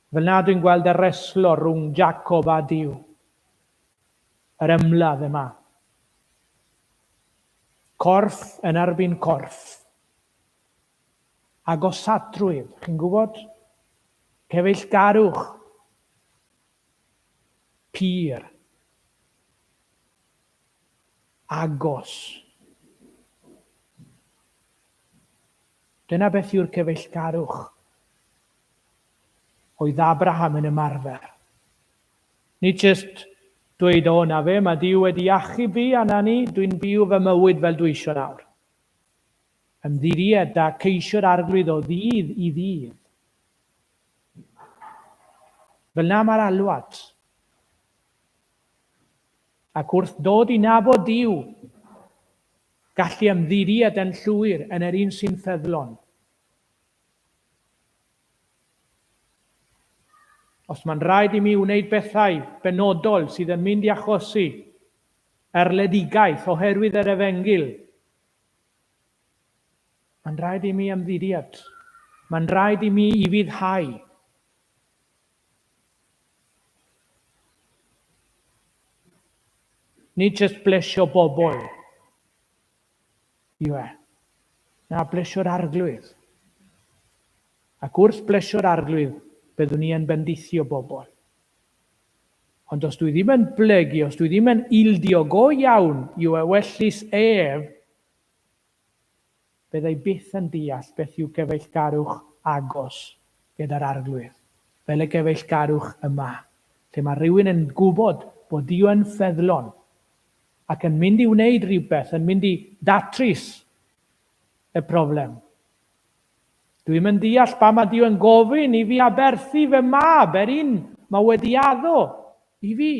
Fel 'na dwi'n gweld y reslo rhwng Jacob a Duw. Yr ymladd yma. Corff yn erbyn corff. Agosatrwydd, chi'n gwybod? Cyfeillgarwch. Pur. Agos. Dyna beth yw'r cyfeillgarwch oedd Abraham yn ymarfer. Nid jyst dweud, o, na fe, mae Duw wedi achub fi a na ni, dwi'n byw fy mywyd fel dwi eisiau nawr. Ymddiried a ceisio'r Arglwydd o ddydd i ddydd. Fel na mae'r alwad. Ac wrth dod i nabod Duw, gallu ymddiried yn llwyr yn yr un sy'n ffyddlon. Os mae'n rhaid i mi wneud bethau benodol sydd yn mynd i achosi erledigaeth oherwydd yr efengyl, mae'n rhaid i mi ymddiried. Mae'n rhaid i mi ufuddhau. Nid jyst blesio bobl yw e. Na, blesio'r Arglwydd. Ac wrth blesio'r Arglwydd, byddwn ni yn bendithio bobl. Ond os dwi ddim yn blygu, os dwi ddim yn ildio go iawn i'w ewyllys ef, Byddai byth yn deall beth yw cyfeillgarwch agos gyda'r Arglwydd, fel y gyfeillgarwch yma, lle mae rhywun yn gwybod bod Duw yn ffyddlon ac yn mynd i wneud rhywbeth, yn mynd i ddatrys y problem. Dwi'm yn deall pam mae Duw yn gofyn i fi aberthu fy mab, er un mae wedi addo i fi.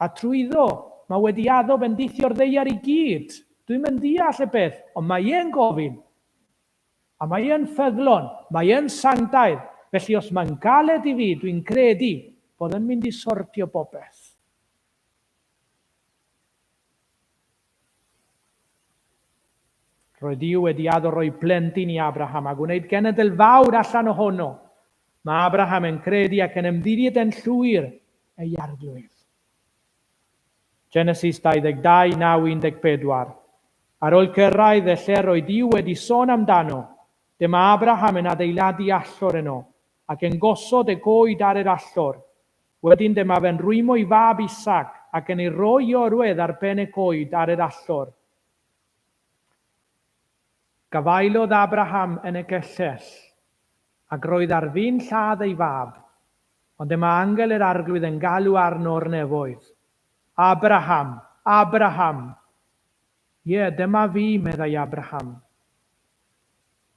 A trwyddo, mae wedi addo bendithio'r ddaear i gyd. Dwi'm yn deall y peth, ond mae e'n gofyn. A mae e'n ffyddlon, mae e'n sanctaidd, felly os mae'n galed i fi, dwi'n credu bod yn mynd i sortio popeth. Roedd Duw wedi addo rhoi plentyn i Abraham a gwneud genedl fawr allan ohono. Mae Abraham yn credu ac yn ymddiried yn llwyr ei Arglwydd. Genesis 22, 9, 14. Ar ôl cyrraedd y lle roedd Duw wedi sôn amdano, dyma Abraham yn adeiladu allor yno, ac yn gosod y coed ar yr allor. Wedyn dyma fe'n rwymo ei fab Isaac ac yn ei roi i orwedd ar ben y coed ar yr allor. Gafaelodd Abraham yn y gyllell, ac roedd ar fin lladd ei fab, ond dyma angel yr Arglwydd yn galw arno o'r nefoedd, Abraham, Abraham! Ie, dyma fi, meddai Abraham.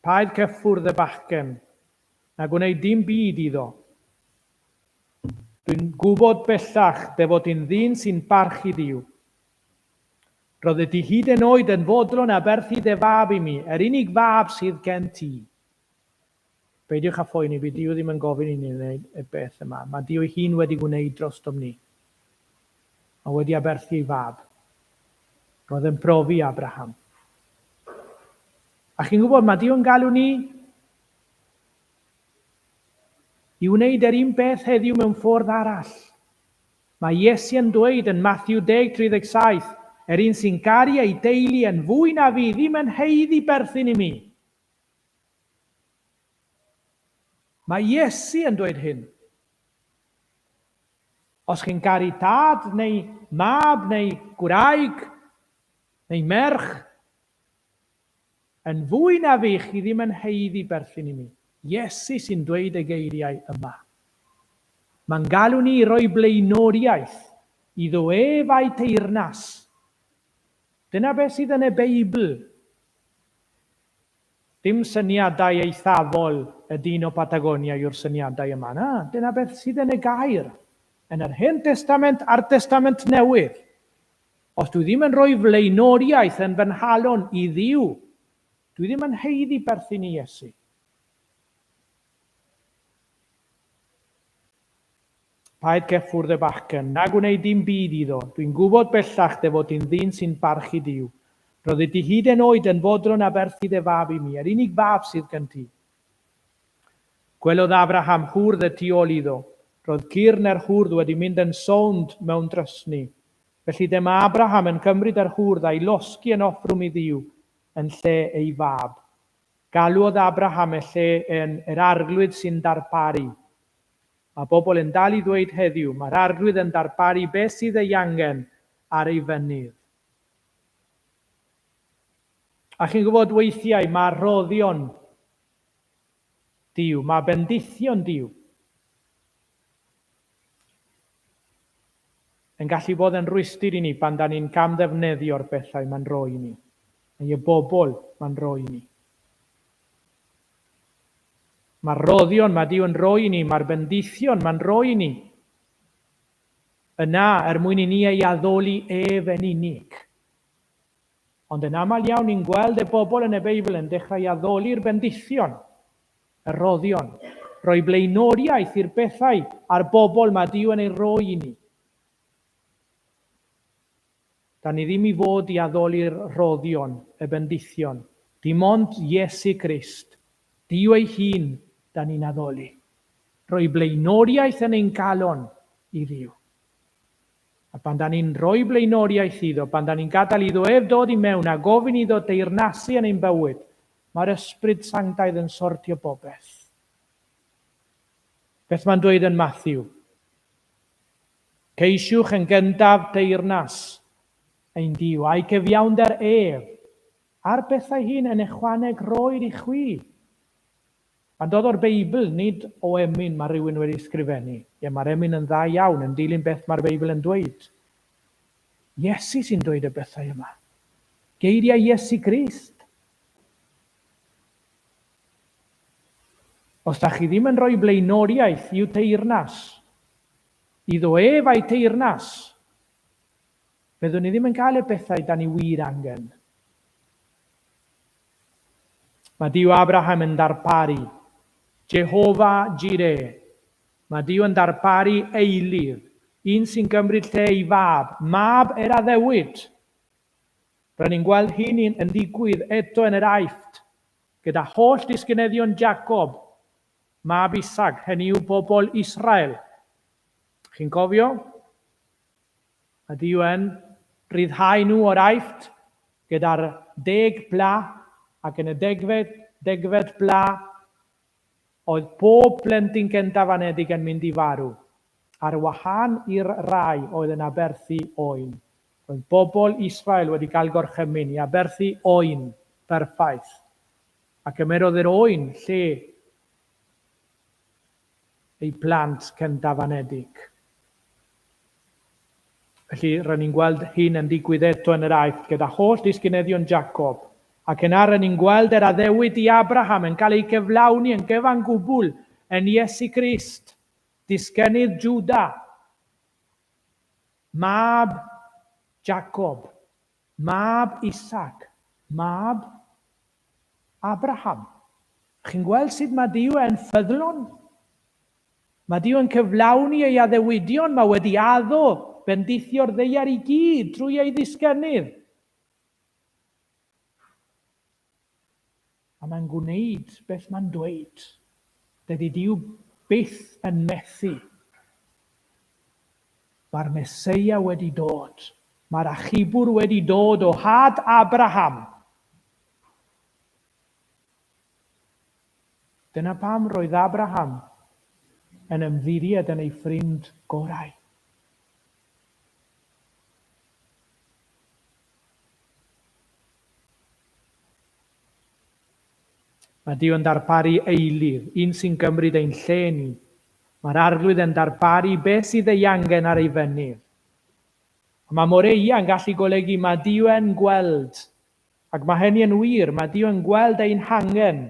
Paid cyffwrdd y bachgen, na gwneud dim byd iddo. Dwi'n gwybod bellach dy fod ti'n ddyn sy'n barchu Duw. Roeddet ti hyd yn oed yn fodlon aberthu dy fab i mi, yr unig fab sydd gen ti. Peidiwch â phoeni, bydd Duw ddim yn gofyn i ni wneud y beth yma. Mae Duw ei hun wedi gwneud drostom ni. Mae wedi aberthu ei fab. Roedd yn profi Abraham. A chi'n gwybod, mae Duw yn galw ni i wneud yr un beth heddiw mewn ffordd arall. Mae Iesu yn dweud yn Mathew 10, 37, Yr un sy'n caru ei deulu yn fwy na fi ddim yn haeddu berthyn i mi. Mae Iesu yn dweud hyn. Os chi'n caru tad neu mab neu gwraig neu merch yn fwy na fi, chi ddim yn haeddu berthyn i mi. Iesu sy'n dweud y geiriau yma. Mae'n galw ni i roi blaenoriaeth iddo ef a'i teyrnas. Dyna beth sydd yn y Beibl. Dim syniadau eithafol y dyn o Patagonia yw'r syniadau yma. Na, dyna beth sydd yn y gair, yn yr Hen Testament a'r Testament Newydd. Os dwi ddim yn rhoi flaenoriaeth yn fy nghalon i Dduw, dwi ddim yn haeddu perthyn i Iesu. Paid cyffwrdd y bachgen, na gwneud dim byd iddo. Dwi'n gwybod bellach dy fod di'n ddyn sy'n parchu Duw. Roeddet ti hyd yn oed yn fodlon aberthu dy fab i mi, yr unig fab sydd gen ti. Gwelodd Abraham hwrdd y tu ôl iddo. Roedd cyrn yr hwrdd wedi mynd yn sownd mewn drysni. Felly dyma Abraham yn cymryd yr hwrdd a'i losgi yn offrwm i Dduw yn lle ei fab. Galwodd Abraham y lle yn Yr Arglwydd sy'n darparu. Mae bobl yn dal i ddweud heddiw, mae'r Arglwydd yn darparu beth sydd ei angen ar ei fynydd. A chi'n gwybod, weithiau mae rhoddion Duw, mae bendithion Duw yn gallu bod yn rwystr i ni pan da ni'n camddefnyddio'r pethau mae'n rhoi i ni, neu y bobl mae'n rhoi i ni. Mae'r rhoddion mae Duw yn rhoi i ni, mae'r bendithion mae'n rhoi i ni, yna er mwyn i ni ei addoli ef yn unig. Ond yn aml iawn ni'n gweld y bobl yn y Beibl yn dechrau addoli'r bendithion, y rhoddion, rhoi blaenoriaeth i'r bethau a'r bobl mae Duw yn ei roi i ni. Da ni ddim i fod i addoli'r rhoddion, y bendithion. Dim ond Iesu Grist, Duw ei hun, da ni'n addoli. Rhoi blaenoriaeth yn ein calon i Dduw. A pan da ni'n rhoi blaenoriaeth iddo, pan da ni'n gadael iddo ef dod i mewn a gofyn iddo deyrnasu yn ein bywyd, mae'r Ysbryd Sanctaidd yn sortio popeth. Beth mae'n dweud yn Matthew? Ceisiwch yn gyntaf deyrnas ein Duw, a'i cyfiawnder ef, a'r pethau hyn yn ychwaneg roir i chwi. Mae'n dod o'r Beibl, nid o emyn mae rhywun wedi ysgrifennu. Ie, mae'r emyn yn dda iawn, yn dilyn beth mae'r Beibl yn dweud. Iesu sy'n dweud y bethau yma. Geiriau Iesu Grist. Os da chi ddim yn rhoi blaenoriaeth i'w teyrnas, Iddo ef a'i teyrnas. Fyddwn ni ddim yn cael y bethau da ni wir angen. Mae Duw Abraham yn darparu. Jehovah Jireh. Mae Duw yn darparu eilydd, un sy'n cymryd lle ei fab, mab yr addewid. Rydyn ni'n gweld hyn yn digwydd eto yn yr Aifft, gyda holl disgynyddion Jacob Mab Isaac, hynny yw bobl Israel. Chi'n cofio? Mae Duw yn rhyddhau nhw o'r Aifft gyda'r deg pla, ac yn y degfed, degfed pla, oedd pob plentyn cyntaf anedig yn mynd i farw, ar wahân i'r rai oedd yn aberthu oen. Roedd bobl Israel wedi cael gorchymyn i aberthu oen perffaith. A cymerodd yr oen lle eu plant cyntaf-anedig. Felly, rŷn ni'n gweld hyn yn digwydd eto yn yr Aifft gyda holl disgynyddion Jacob, ac yna rŷn ni'n gweld yr addewid i Abraham yn cael ei gyflawni yn gyfan gwbl yn Iesu Grist, disgynnydd Jwda, mab Jacob, mab Isaac, mab Abraham. Chi'n gweld sut mae Duw yn ffyddlon? Mae Duw yn cyflawni ei addewidion, mae wedi addo bendithio'r ddaear i gyd trwy ei ddisgynnydd. A mae'n gwneud beth mae'n dweud. Dydy Duw byth yn methu. Mae'r Meseia wedi dod. Mae'r achubwr wedi dod o had Abraham. Dyna pam roedd Abraham yn ymddiried yn ei ffrind gorau. Mae Duw yn darparu eilydd, un sy'n gymryd ein lle ni. Mae'r Arglwydd yn darparu beth sydd ei angen ar ei fynydd. A mae Moreia yn gallu golygu mae Duw yn gweld. Ac mae hynny yn wir, mae Duw yn gweld ein hangen.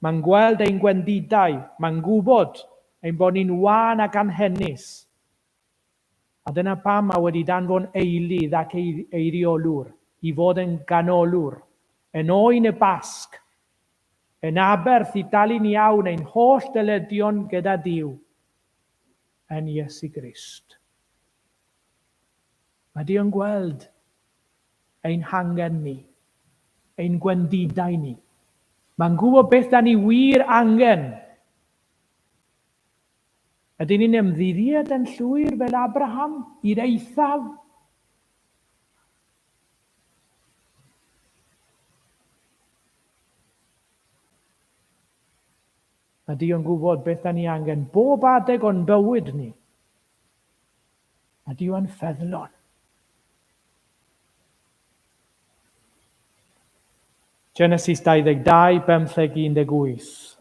Mae'n gweld ein gwendidau. Mae'n gwybod ein bod ni'n wan ac anghenus. A dyna pam mae wedi danfon eilydd ac eiriolwr i fod yn ganolwr, yn oen y Basg, yn aberth i dalu'n iawn ein holl dyledion gyda Duw, yn Iesu Grist. Mae Duw yn gweld ein hangen ni, ein gwendidau ni. Mae'n gwybod beth da ni wir angen. Ydyn ni'n ymddiried yn llwyr fel Abraham i'r eithaf? Mae Duw yn gwybod beth da ni angen bob adeg o'n bywyd ni. Mae Duw yn ffyddlon. Genesis 22, 15, 18.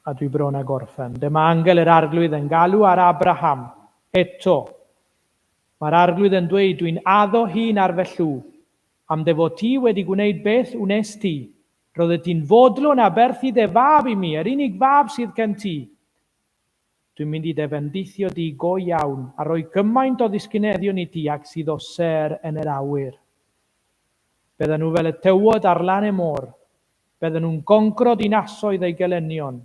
A dwi bron â gorffen. Dyma angel yr Arglwydd yn galw ar Abraham eto. Mae'r Arglwydd yn dweud, Dwi'n addo hun ar fy llw, am dy fod ti wedi gwneud beth wnes ti. Roeddet ti'n fodlon aberthu dy fab i mi, yr unig fab sydd gen ti. Dwi'n mynd i dy fendithio di go iawn, a rhoi gymaint o ddisgyneddion i ti ag sydd o sêr yn yr awyr. Byddan nhw fel y tywod ar lan y môr, Bydden nhw'n goncro dinasoedd eu gelynion.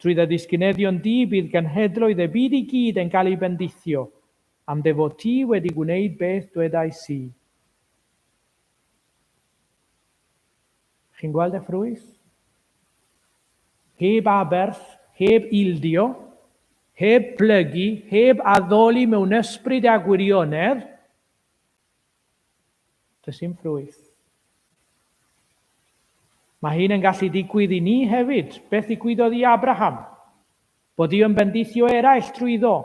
Trwy dy ddisgyneddion di bydd genhedloedd y byd i gyd yn cael eu bendithio, am dy fod ti wedi gwneud beth dwedais i. Chi'n gweld y ffrwyth? Heb aberth, heb ildio, heb blygu, heb addoli mewn ysbryd a gwirionedd, Does dim ffrwyth. Mae hyn yn gallu digwydd i ni hefyd. Beth ddigwyddodd i Abraham? Bod Duw yn bendithio eraill trwyddo.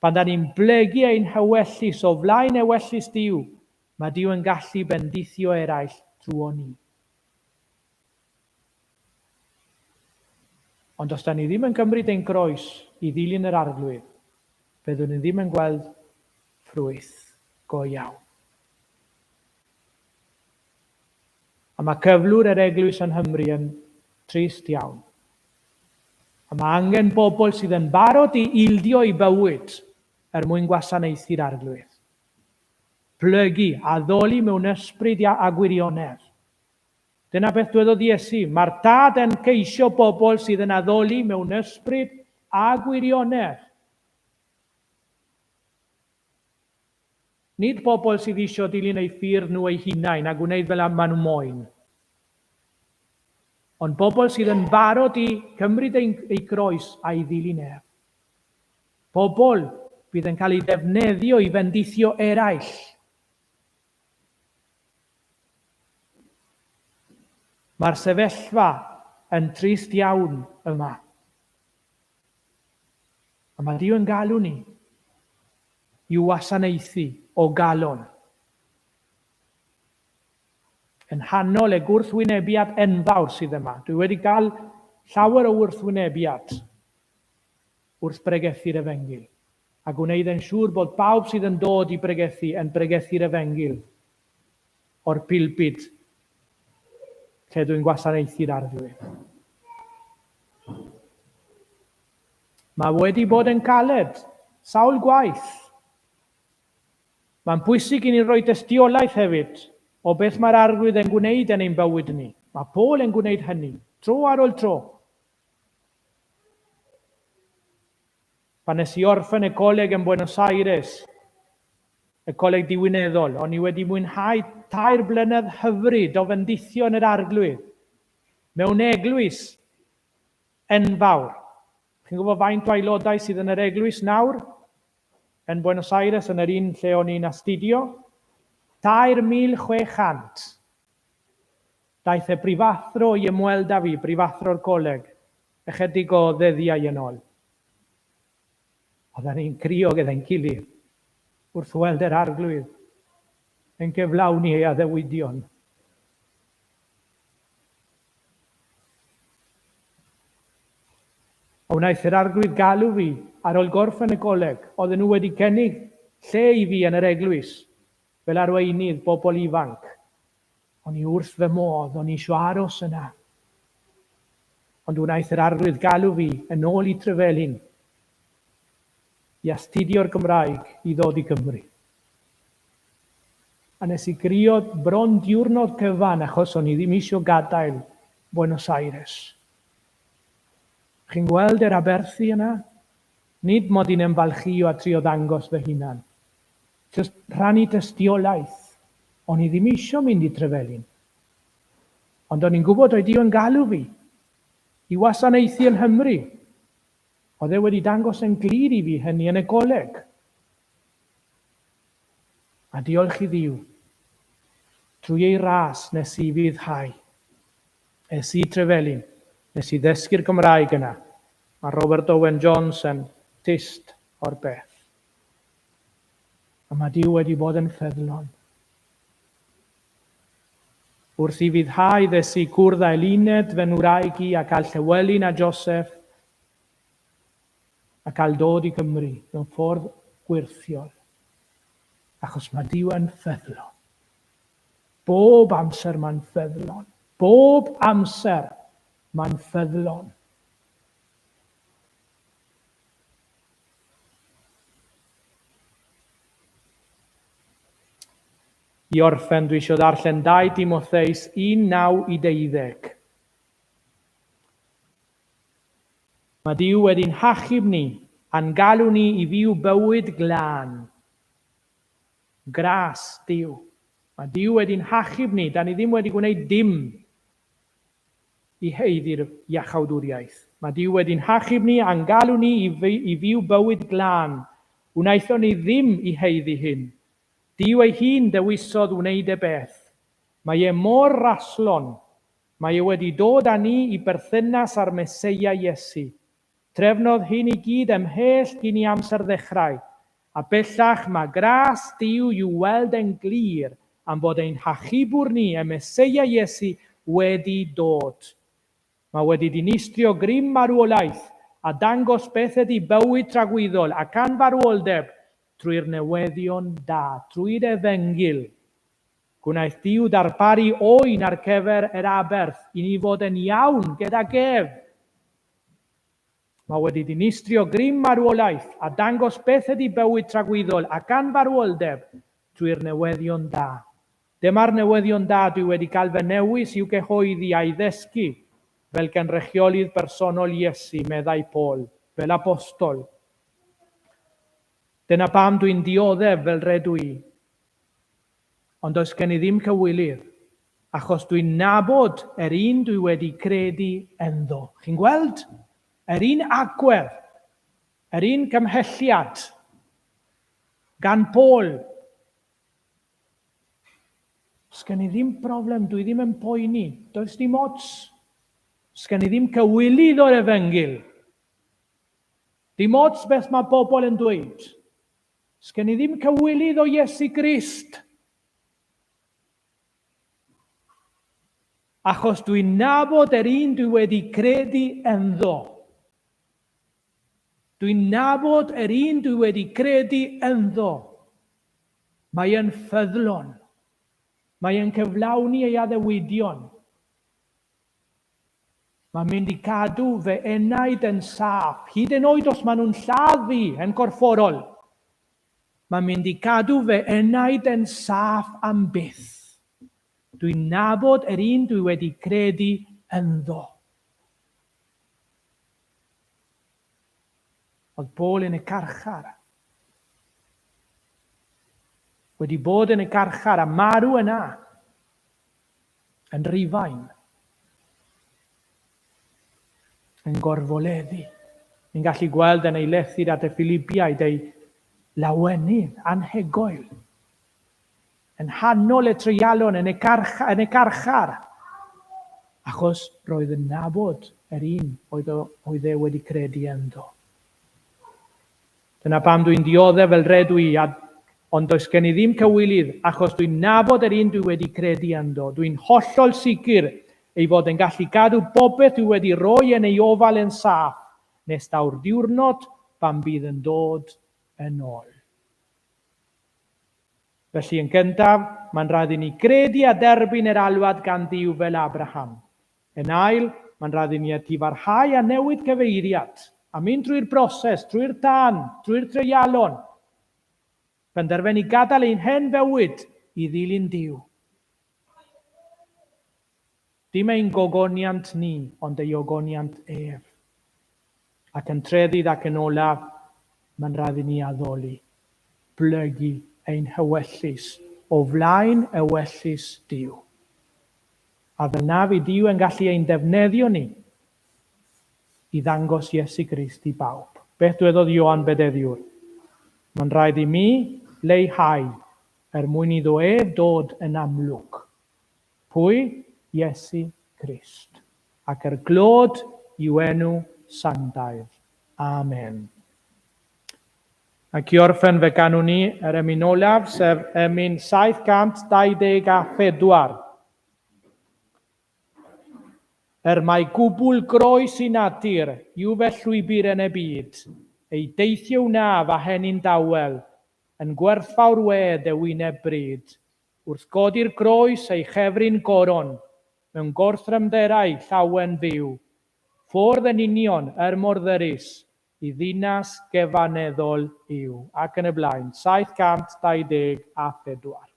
Pan da ni'n blygu ein hewellys o flaen ewyllys Duw, mae Duw yn gallu bendithio eraill trwy ni. Ond os da ni ddim yn cymryd ein groes i ddilyn yr Arglwydd, byddwn ni ddim yn gweld ffrwyth go iawn. A mae cyflwr yr eglwys yng Nghymru yn trist iawn. A mae angen bobl sydd yn barod i ildio eu bywyd er mwyn gwasanaethu'r Arglwydd. Plygu, addoli mewn ysbryd a gwirionedd. Dyna beth dwedodd Iesu, Mae'r Tad yn ceisio bobl sydd yn addoli mewn ysbryd a gwirionedd. Nid bobl sydd isio dilyn eu ffyrdd nhw eu hunain a gwneud fel maen nhw moyn. Ond bobl sydd yn barod i cymryd eu, eu groes a'i ddilyn ef. Pobl bydd yn cael eu defnyddio i fendithio eraill. Mae'r sefyllfa yn trist iawn yma. A mae Duw yn galw ni i'w wasanaethu o galon. Yn nghanol y gwrthwynebiad enfawr sydd yma. Dwi wedi cael llawer o wrthwynebiad wrth bregethu'r efengyl, a gwneud yn siŵr bod pawb sydd yn dod i bregethu yn pregethu'r efengyl o'r pulpud lle dwi'n gwasanaethu'r Arglwydd. Mae wedi bod yn galed, sawl gwaith. Mae'n bwysig i ni roi dystiolaeth hefyd o beth mae'r Arglwydd yn gwneud yn ein bywyd ni. Mae Paul yn gwneud hynny, tro ar ôl tro. Pan nes i orffen y coleg yn Buenos Aires, y coleg diwinyddol, o'n i wedi mwynhau 3 blynedd hyfryd o fendithio yn yr Arglwydd, mewn eglwys enfawr. Chi'n gwybod faint o aelodau sydd yn yr eglwys nawr? Yn Buenos Aires, yn yr un lle o'n i'n astudio? 3,600. Daeth y brifathro i ymweld â fi, brifathro'r coleg, ychydig o ddyddiau yn ôl. Oedden ni'n crio gyda'n gilydd wrth weld yr Arglwydd yn cyflawni ei addewidion. A wnaeth yr Arglwydd galw fi ar ôl gorffen y coleg. Oedden nhw wedi cynnig lle i fi yn yr eglwys fel arweinydd bobl ifanc. O'n i wrth fy modd, o'n i eisiau aros yna. Ond wnaeth yr Arglwydd galw fi yn ôl i Trevelin i astudio'r Gymraeg i ddod i Gymru. A nes i grio bron diwrnod cyfan achos o'n i ddim eisiau gadael Buenos Aires. Chi'n gweld yr aberthu yna? Nid mod i'n ymfalchïo a trio ddangos fy hunan. Jyst rhannu tystiolaeth. O'n i ddim eisiau mynd i Trevelin. Ond o'n i'n gwybod oedd Duw yn galw fi i wasanaethu yng Nghymru. Oedd e wedi dangos yn glir i fi hynny yn y goleg. A diolch i Dduw, trwy ei ras nes i fuddhau. Es i Trevelin, nes i ddysgu'r Gymraeg yna. Mae Robert Owen Jones yn tyst o'r beth. A mae Duw wedi bod yn ffyddlon. Wrth i fuddhau ddes i gwrdd â Eluned, fy ngwraig i, a cael Llywelyn a Joseph, a cael dod i Gymru mewn ffordd gwyrthiol. Achos mae Duw yn ffyddlon. Bob amser mae'n ffyddlon. Bob amser mae'n ffyddlon. I orffen, dwi eisiau ddarllen 2 Timotheus 1, 9 i 12. Mae Duw wedi'n hachub ni a'n galw ni i fyw bywyd glân. Gras Duw. Mae Duw wedi'n hachub ni, da ni ddim wedi gwneud dim i haeddu'r iachawdwriaeth. Mae Duw wedi'n hachub ni a'n galw ni i, i fyw bywyd glân. Wnaethon ni ddim i haeddu hyn. Duw ei hun dewisodd wneud e beth. Mae e mor raslon. Mae e wedi dod â ni i berthynas â'r Meseia Iesu. Trefnodd hyn i gyd ymhell cyn i amser ddechrau, a bellach mae gras Duw i'w weld yn glir am fod ein Hachubwr ni, y Meseia Iesu, wedi dod. Mae wedi dinistrio grym marwolaeth a dangos beth ydy bywyd tragwyddol ac anfarwoldeb trwy'r newyddion da, trwy'r Efengyl. Gwnaeth Duw ddarparu oen ar gyfer yr aberth i ni fod yn iawn gydag ef. Mae wedi dinistrio grym marwolaeth a dangos beth ydy bywyd tragwyddol ac anfarwoldeb trwy'r newyddion da. Dyma'r newyddion da dwi wedi cael fy newis i'w gyhoeddi a'i ddysgu fel cynrychiolydd personol Iesu, meddai Paul, fel apostol. Dyna pam dwi'n dioddef fel rydw i. Ond does gen i ddim cywilydd, achos dwi'n nabod yr un dwi wedi credu ynddo. Chi'n gweld? Yr un agwedd, yr un cymhelliad gan Paul. Sgen i ddim problem, dwi ddim yn poeni, does dim ots. Sgen i ddim cywilydd o'r efengyl. Dim ots beth mae bobl yn dweud. Sgen i ddim cywilydd o Iesu Grist. Achos dwi'n nabod yr un dwi wedi credu ynddo. Dwi'n nabod yr un dwi wedi credu ynddo. Mae e'n ffyddlon. Mae e'n cyflawni ei addewidion. Mae'n mynd i gadw fy enaid yn saff, hyd yn oed os maen nhw'n lladd fi yn gorfforol. Mae'n mynd i gadw fy enaid yn saff am byth. Dwi'n nabod yr un dwi wedi credu ynddo. Oedd Paul yn y carchar. Wedi bod yn y carchar a marw yna. Yn Rufain. Yn gorfoleddu. Ni'n gallu gweld yn ei lethyr at y Philipiaid ei lawenydd anhygoel. Yn nghanol y treialon yn y, carch yn y carchar. Achos roedd yn nabod yr un oedd, o, oedd e wedi credu ynddo. Dyna pam dwi'n dioddef fel redw i, a, ond does gen i ddim cywilydd, achos dwi'n nabod yr un dwi wedi credu ynddo. Dwi'n hollol sicr ei fod yn gallu cadw bopeth dwi wedi rhoi yn ei ofal yn saff, nes daw'r diwrnod pan bydd yn dod yn ôl. Felly, yn gyntaf, mae'n rhaid i ni gredu a derbyn yr alwad gan Dduw fel Abraham. Yn ail, mae'n rhaid i ni atifarhau a newid cyfeiriad, a mynd drwy'r broses, drwy'r tân, drwy'r treialon. Penderfynu gadael ein hen fywyd i ddilyn Duw. Dim ein gogoniant ni, ond ei ogoniant ef. Ac yn treddydd ac yn olaf, mae'n rhaid i ni addoli, blygu ein hewyllys o flaen ewyllys Duw. A fel na fydd Duw yn gallu ein defnyddio ni i ddangos Iesu Grist i bawb. Beth dwedodd Ioan Bedyddiwr? Mae'n rhaid i mi leihau er mwyn iddo ef dod yn amlwg. Pwy? Iesu Grist. Ac er glod i'w enw sanctaidd. Amen. Ac i orffen fe ganwn ni yr emyn olaf, sef emyn 724. Er mai gwbl groes i natur yw fe llwybr yn y byd, ei deithio wnaf a heni'n dawel, yn gwerthfawr wedd e wyneb bryd, Wrth godi'r groes ei chefrin goron, mewn gorthrymderau llawen fyw, ffordd yn union er mor ddyrys i ddinas gyfaneddol yw, ac yn y blaen, 724.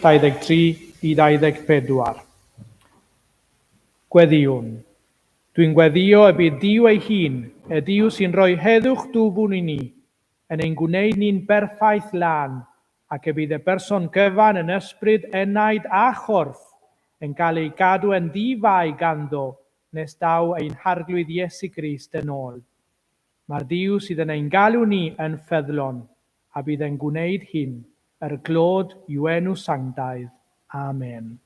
23 i 24. Gweddïwn. Dwi'n gweddïo y bydd Duw ei hun, y Duw sy'n rhoi heddwch dwfwn i ni, yn ein gwneud ni'n berffaith lân, ac y bydd y berson gyfan yn ysbryd, enaid a chorff yn cael ei gadw yn ddi-fai ganddo nes daw ein Harglwydd Iesu Grist yn ôl. Mae'r Duw sydd yn ein galw ni yn ffyddlon, a bydd e'n gwneud hyn, er glod i'w enw sanctaidd. Amen.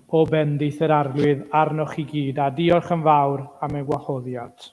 Pob bendith yr Arglwydd arnoch chi gyd, a diolch yn fawr am y gwahoddiad.